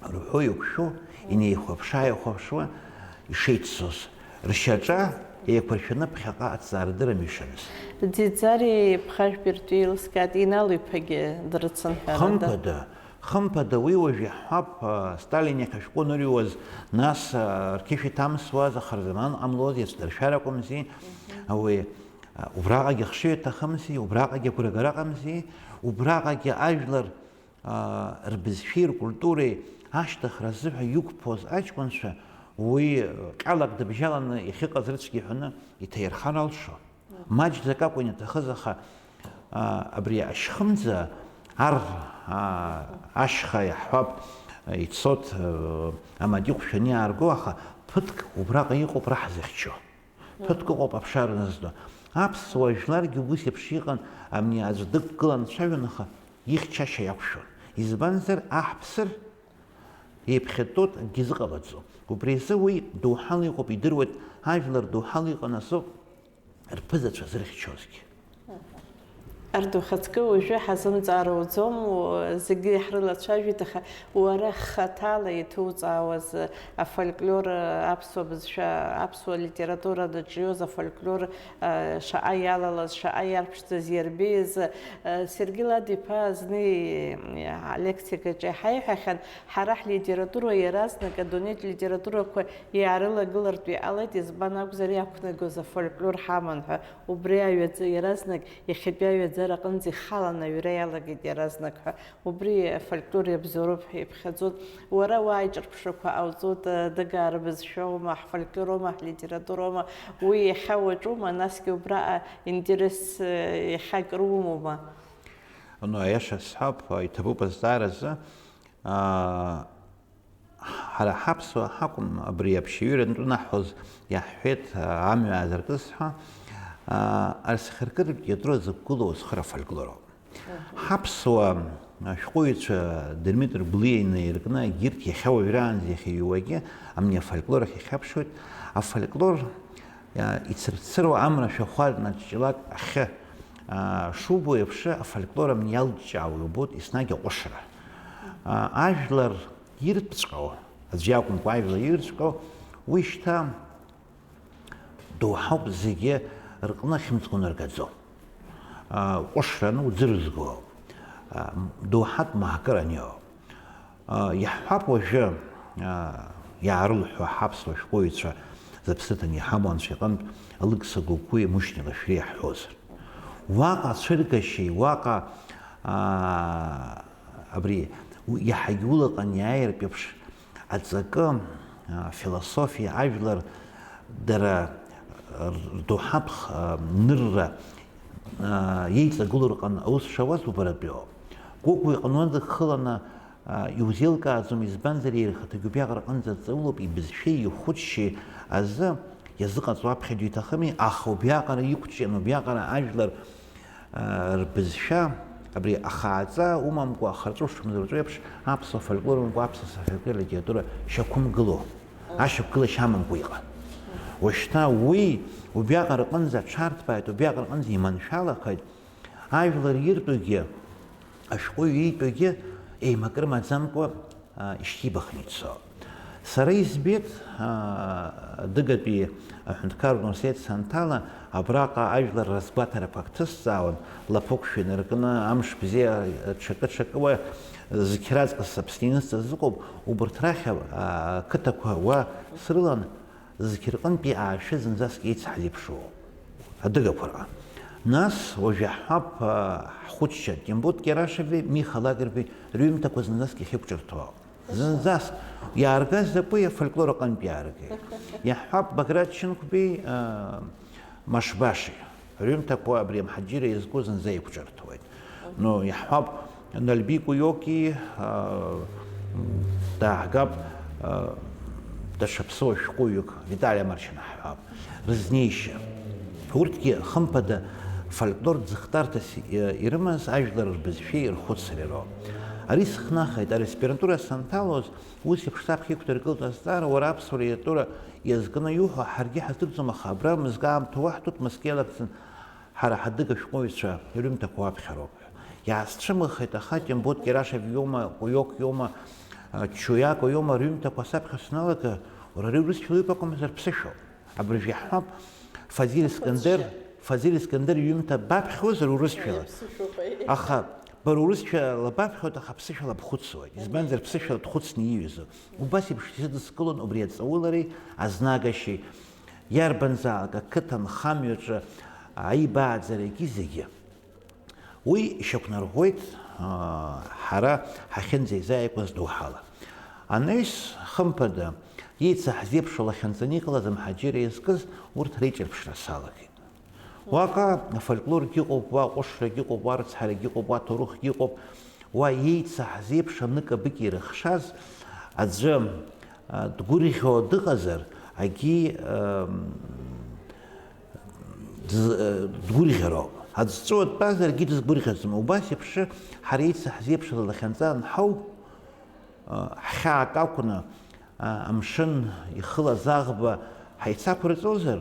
рҳәо-иқәшәо, инеихәаԥшы-ааихәаԥшуа ишеиццоз, ршьаҿа еиқәыршәаны ԥхьаҟа аҭҵаарадырра мҩашьаныз. Ӡиӡари ԥхажәбиртәи еилыскааит, Инал иԥагьы дрыцын ҳәарада. Хымԥада, хымԥада, уи уажә иаҳҳәап, а, Сталин иахь ашәҟәы анырҩуаз, нас, а, рқьышә иҭамсуаз, аха рзаман ҟамлоз, иацәдыршәар акәымзи, ауаҩы, а, убраҟагьы ахшыҩ аҭахымзи, убраҟагьы агәрагара ыҟамзи, убраҟагьы ажәлар, а, рбызшәеи ркультуреи ашьҭыхра азыҳәа иқәԥоз аҷкәынцәа уи ҟьалак дыбжьаланы иахьыҟаз рыцәгьа иҳәаны иҭаирхар алшон. Маҷӡак акәын иаҭахыз, аха, а, абри ашьхымӡа ар, а, ашьха иаҳҳәап, ицот, а, амаҷ иқәшәаны иаарго, аха ԥыҭк убраҟа иҟоуп раҳ зыхьчо. Ԥыҭк ыҟоуп аԥша рнызго. Аԥсуа жәларгьы убыс еиԥш иҟан, амни аӡә дықәгылан дцәажәон, аха ихьчашьа иақәшәон. Избанзар, аҳ ԥсыр еиԥхьатәоит, акгьы зыҟабаӡом. Убри азы уи доуҳала иҟоуп, идыруеит, ажәлар доуҳала иҟан азоуп. Рԥызацәа зырхьчозгьы. Арҭ ухаҵкы уажәы ҳазымҵаара уӡом, у-, зегьы ҳрылацәажәеит, аха уара хаҭала иҭуҵаауаз афольклор, аԥсуа бызшәа, аԥсуа литература аҿиоз афольклор, а, шаҟа иалалаз, шаҟа иарԥшӡаз, иарбеиаз, а, Сергеи Лад-иԥа зны и-, алекциаҿы иҳаиҳәахьан, ҳара ҳлитература иаразнак адунеитә литературақәа иаарылагылартә иҟалеит, избан акәзар, иақәнагоз афольклор ҳаман ҳәа, убри аҩаӡа иаразнак иахьатәи аҩаӡара аҟынӡа ихалан аҩра иалагеит иаразнак ҳәа, убри афольклор иабзоуроуп ҳәа иԥхьаӡоит. Уара уааиҿырԥшрақәа ҟауҵоит, Дыгаа рбызшәоума, ҳфольклороума, ҳлитературоума, уи иахьа уаҿума, насгьы убраҟа интерес, э, иахьак румоума? Ну, аиаша сҳәап, иҭабуп азҵааразы. Аа, Ҳара ҳаԥсуаа ҳакәым, абри аԥшьаҩыра нтәанаҳҳәоз иаҳҳәеит, амҩа аазыркыз ҳәа, арсахьаркыратә театр зықәгылоу азхара афольклор ауп. Ҳаԥсуа ашәҟәыҩҩцәа Дырмит Ргәлиа инаиркны, егьырҭ иахьа уажәраанӡа иахьыҩуагьы амни афольклор ахь ихьаԥшуеит. Афольклор, ицырцыруа амра шәахәа наҷҷалак ахьы шубо еиԥш, афольклор амни иалҷҷаауа иубоит еснагь аҟәышра. Ажәлар иртәҵәҟьоу, аӡә иакәымкәа, ажәлар иртәҵәҟьоу, уи шьҭа доуҳауп, зегьы рҟны ахьымӡӷ унаргаӡом. Ҟәышра ану ӡырызго, доуҳатә маакыр аниоу. Иаҳҳәап уажәы, иаарылҳәо ҳаԥсуа шәҟәыҩҩцәа зыԥсы ҭаны иҳамоу анцәа иҟынтә Алықьса Гәыкуи Мушьни Лашәриа иаҳҳәозар. Уаҟа ацәыргашьеи, уаҟа, аа, абри, у-, иаҳагьы улаҟан иааиртә еиԥш аҵакы, аа, философиа, ажәлар дара р-, рдоуҳатә х-, аа, нырра, аа, иеиҵагылоу рҟан аус шауаз убаратәиоуп. Гәыкуа иҟанон дыххыланы, аа, иузеилкааӡом, избанзар, иара ихаҭагьы убриаҟара аҟынӡа дҵаулоуп, ибызшәеи ихәыцшьеи азы иазыҟаҵо аԥхьаҩ диҭахыми, аха убриаҟара иқәҿиан, убриаҟара ажәлар рбызшәа, абри ахааӡа умамкәа, ахырҵәы шымзырҵәо еиԥш, аԥсуа фольклор умамкәа, аԥсуа сахьаркыратә литература шьақәымгыло. ашьақәгылашьа амамкәа иҟан. Уажәшьҭа уи убриаҟара аҟынӡа аҽарҭбааит, убриаҟара аҟынӡа иманшәалахеит, ажәлар иртәугьы, ашәҟәыҩҩы иитәугьы еимакрымаӡамкәа, а, ишьҭибахны ицо. Сара избеит, а, адыгатәи аҳәынҭқарратә университет санҭала, абраҟа ажәлар разгәаҭарақәа ак ҭысҵаауан, лаԥықәшәа инаркны, амш бзиа, ҽакы-ҽакы уа зқьы раҵкыс Аԥсны инысҵаз ыҟоуп, убарҭ рахь, а, ақыҭақәа уа срылан, зқьы рҟынтәи аашәа зынӡаск еицаҳзеиԥшроу адыгақәа рҟны. Нас уажә иаҳҳәап, а, ҳхәыҷқьа Тембот Кьарашеви Миха Лагербеи рҩымҭақәа зынӡаск иахьықәҿырҭуа. Зынӡаск иааргаз закәи, афольклор аҟынтә иааргеит. Иаҳҳәап, Баграт Шьынқәбеи, а, Машбаши рҩымҭақәа абри амҳаџьырра иазку зынӡа иқәҿырҭуеит. Ну, иаҳҳәап, Нальби Куиоки, а, дааҳгап, а, даҽа ԥсыуа шәҟәыҩҩык, Витали Амаршьана ҳҳәап, рызнеишьа. Урҭгьы, хымԥада, фольклортә ӡыхҭарҭас, э, ирымаз ажәлар рбызшәеи рхәыцреи роуп. Ари сыхнахит, ари аспирантура санҭалоз, ус еиԥш саԥхьа иқәдыргылт азҵаара, уара аԥсуа литература иазкны иуҳәо ҳаргьы ҳаздырӡом, аха абра мызкы аамҭа уаҳҭоит, мызкы иалагӡан ҳара ҳадыга шәҟәыҩҩцәа рҩымҭақәа уаԥхьароуп ҳәа. Иаасцәымыӷхеит, аха Тембот Кьарашев иоума, Куиок иоума, а, Чуиако иоума рҩымҭақәа саԥхьа саналага, уара ари урысшәала иубакәымзар ԥсышәоуп. Абыржә иаҳҳәап, Фазиль Искандер, Фазиль Искандер иҩымҭа баԥхьозар урысшәала. Аха бара урысшәала баԥхьоит, аха ԥсышәала бхәыцуеит. Избанзар, ԥсышәала дхәыцны ииҩызоуп. Убас еиԥш исыдыскылон убри аҵаулареи азнагашьеи, иарбанзаалак ақыҭа нхамҩаҿы аибааӡарагьы зегьы. Уи ишьақәнарӷәӷәеит, аа, ҳара ҳахьынӡеизааигәаз доуҳала. Анаҩс, хымԥада, еицаҳзеиԥшу лахьынҵаны иҟалаз амҳаџьырра иазкыз урҭ реиҿырԥшра салагеит. Уаҟа афольклоргьы ыҟоуп, уа аҟәышрагьы ыҟоуп, уа арыцҳарагьы ыҟоуп, уа аҭоурыхгьы ыҟоуп, уа еицаҳзеиԥш аныкабыки ирыхшаз аӡәы, а, дгәырӷьо дыҟазар, агьи, ам, дз-, э, дгәырӷьароуп. Аӡә дҵәыуа дтәазаргьы дызгәырӷьаӡом. Убас еиԥш, ҳара еицаҳзеиԥшыз лахьынҵа анҳау, э, ҳхьаак акәны, э, амшын ихылаз аӷба ҳаицақәырҵозар,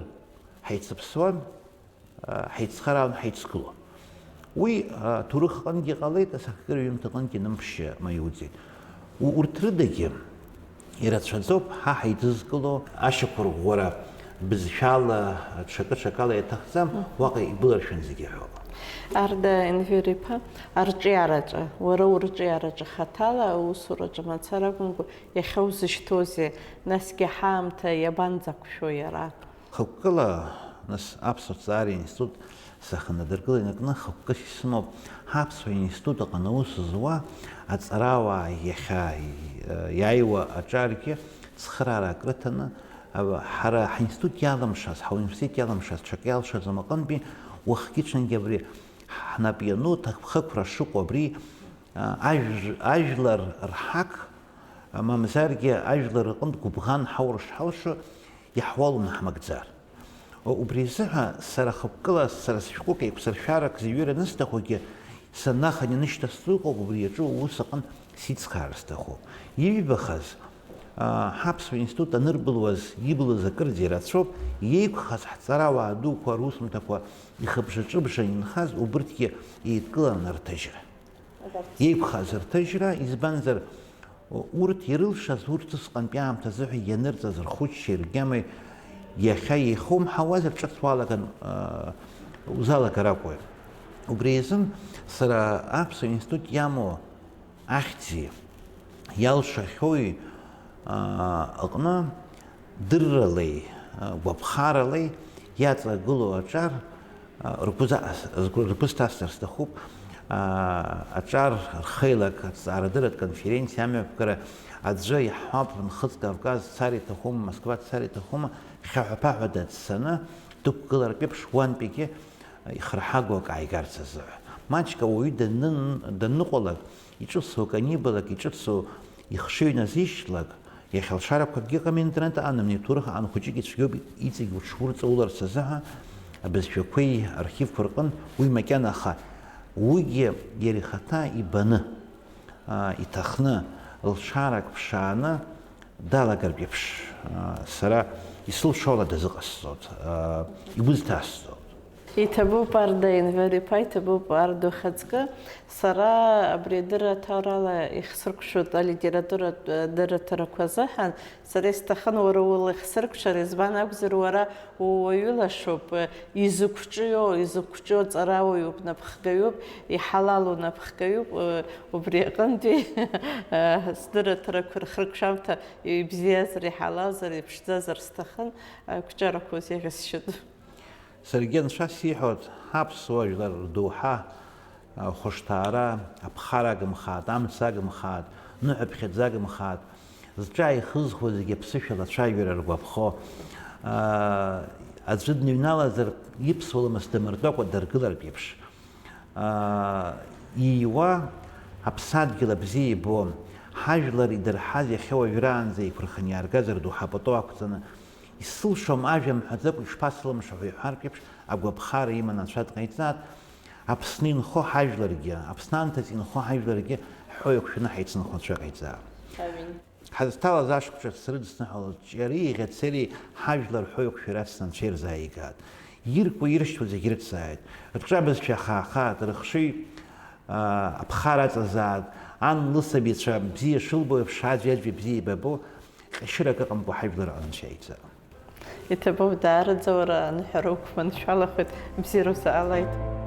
ҳаицыԥсуан, э, ҳаицхыраауан, ҳаицгылон. Уи, э, аҭоурых аҟынгьы ҟалеит, асахьаркыра ҩымҭаҟынгьы нымԥшьа маиуӡеит. У-, урҭ рыдагьы ирацәаӡоуп ҳа ҳаидызкыло ашьақәырӷәӷәара бызшәала, ҽакы-ҽакала иаҭахӡам, уаҟа ибыларшәын зегьы ҳәоуп. Арда Енвер-иԥа, арҿиараҿы, уара урҿиараҿы хаҭала аусураҿы мацара акәымкәа, иахьа узышьҭоузеи, насгьы ҳаамҭа иабанӡақәшәо иара? Хықәкыла, нас, аԥсуа ҭҵаара институт сахьынадыркыло инаркны хықәкыс исымоуп ҳаԥсуа институт аҟны аус зуа аҵарауаа иахьа иааиуа аҿаргьы цхыраарак рыҭаны, ҳара ҳаинститут иалымшаз, ҳауниверситет иалымшаз ҽак иалшаӡом аҟынтәи, уахгьы-ҽынгьы абри ҳнап иану ҭакԥхықәра шыҟоу абри, ажә-, ажәлар рҳақ, мамзаргьы ажәлар рҟынтә гәыбӷан ҳаура шҳалшо иаҳуалуны ҳмыгӡар. Убри азыҳәа сара хықәкыла, сара сышәҟәык еиқәсыршәарак зҩыр анысҭахугьы, санахынҩа нышьҭасҵо ыҟоуп, убри аҿы уус аҟынтә сицхраар сҭахуп. Иҩбахаз, аа, ҳаԥсуа институт анырбылуаз, иблыз акырӡа ирацәоуп, иеиқәхаз ҳҵарауаа дуқәа русумҭақәа ихыбжа-ҿыбжа инхаз убырҭгьы еидкылан арҭыжьра. Иеиқәхаз рҭыжьра, избанзар, урҭ ирылшаз, урҭ усҟантәи аамҭазыҳәа ианырҵаз рхәыҷқәеи ргьамеи иахьа еихоумҳауазар, ҿыц уалаган, аа, узалагар акәхоит. Убри азын сара аԥсуа институт иамоу ахьӡи иалшахьоуи, аа, аҟны дырралеи, аа, гәаԥхаралеи иаҵагылоу аҿар, аа, ргәы за-, ргәы, ргәы сҭасҵар сҭахуп, аа, аҿар рхеилак, аҭҵаарадырратә конференциа амҩаԥгара аӡәы иаҳҳәап, Нхыҵ Кавказ дцар иҭахума, Москва дцар иҭахума, хьаҳәа-ԥаҳәа даццаны дықәгылартә еиԥш, уантәигьы ихырҳагоу акы ааигарц азыҳәа. Маҷк ауаҩы данын-, данныҟәалак, иҿыцу акы анибалак, иҿыцу ихшыҩ назишьҭлак, иахьа лшарақәакгьы ыҟами, интернет аҟны, амни аҭоурых аҟны хәыҷык ицәгьоуп, иҵегь уҽурҵауларц азыҳәа абызшәақәеи архивқәа рҟынтә уи макьана, аха уигьы иара ихаҭа ибаны, аа, иҭахны, лшарак ԥшааны, Далагартә еиԥш, сара исылшо ала дазыҟасҵоит, игәы дҭасҵоит. Иҭабуп Арда Енвер-иԥа, иҭабуп Арда ухаҵкы. Сара абри адырраҭарала ихсыркәшоит алитературатә дырраҭарақәа азыҳәан. Сара исҭахын уара улахь сыркәшар, избан акәзар, уара ууаҩылашоуп, изықәҿиоу, изықәҿиоу ҵарауаҩуп, напхгаҩуп, иҳалалу напхгаҩуп, убри аҟынтәи сдырраҭарақәа рхыркәшамҭа ибзиазар, иҳалалзар, иԥшӡазар сҭахын, ақәҿиарақәа узеиӷьасшьоит. Саргьы анцәа сиҳәоит, аԥсуа жәлар рдоуҳа, ахәышҭаара, аԥхара агымхааит, амца агымхааит, ныҳәаԥхьыӡ агымхааит, зҿы ааихызхуа зегьы аԥсышәала ацәажәара ргәаԥхо, аӡәы дныҩналазар, иԥсуа ламыс дамыртәакәа даргылартә еиԥш, ииуа аԥсадгьыл абзиа ибо, ҳажәлар идырҳаз иахьа уажәраанӡа еиқәырханы иааргаз рдоуҳа пату ақәҵаны, исылшом ажәа мҳәаӡакәа ишԥасылымшо ҳәа иҳәартә еиԥш, агәаԥхара иманы анцәа дҟаиҵааит. Аԥсны инхо ҳажәларгьы, Аԥсны анҭыҵ инхо ҳажәларгьы ҳҳәоу еиқәшәаны ҳаицынхо анцәа иҟаиҵааит. Амин. Ҳазҭалаз ашықәс ҿыц рыдысныҳәалоит, ҿиареи иӷьацареи ҳажәлар ҳәоу еиқәшәарацны анцәа ирзааигааит. Иркуа-иршьҭуа зегь рыцзааит. Рҿабызшәа ахаахааит, рыхшыҩ, аа, аԥхара аҵазааит. Ан лысабицәа бзиа шылбо еиԥш, аӡәи-аӡәи бзиа ибабо, ҟьашьырак ыҟамкәа ҳажәлар анцәа иаиҵа. Иҭабуп, даараӡа уара аныҳәара уқәманшәалахеит, бзиара узаалааит.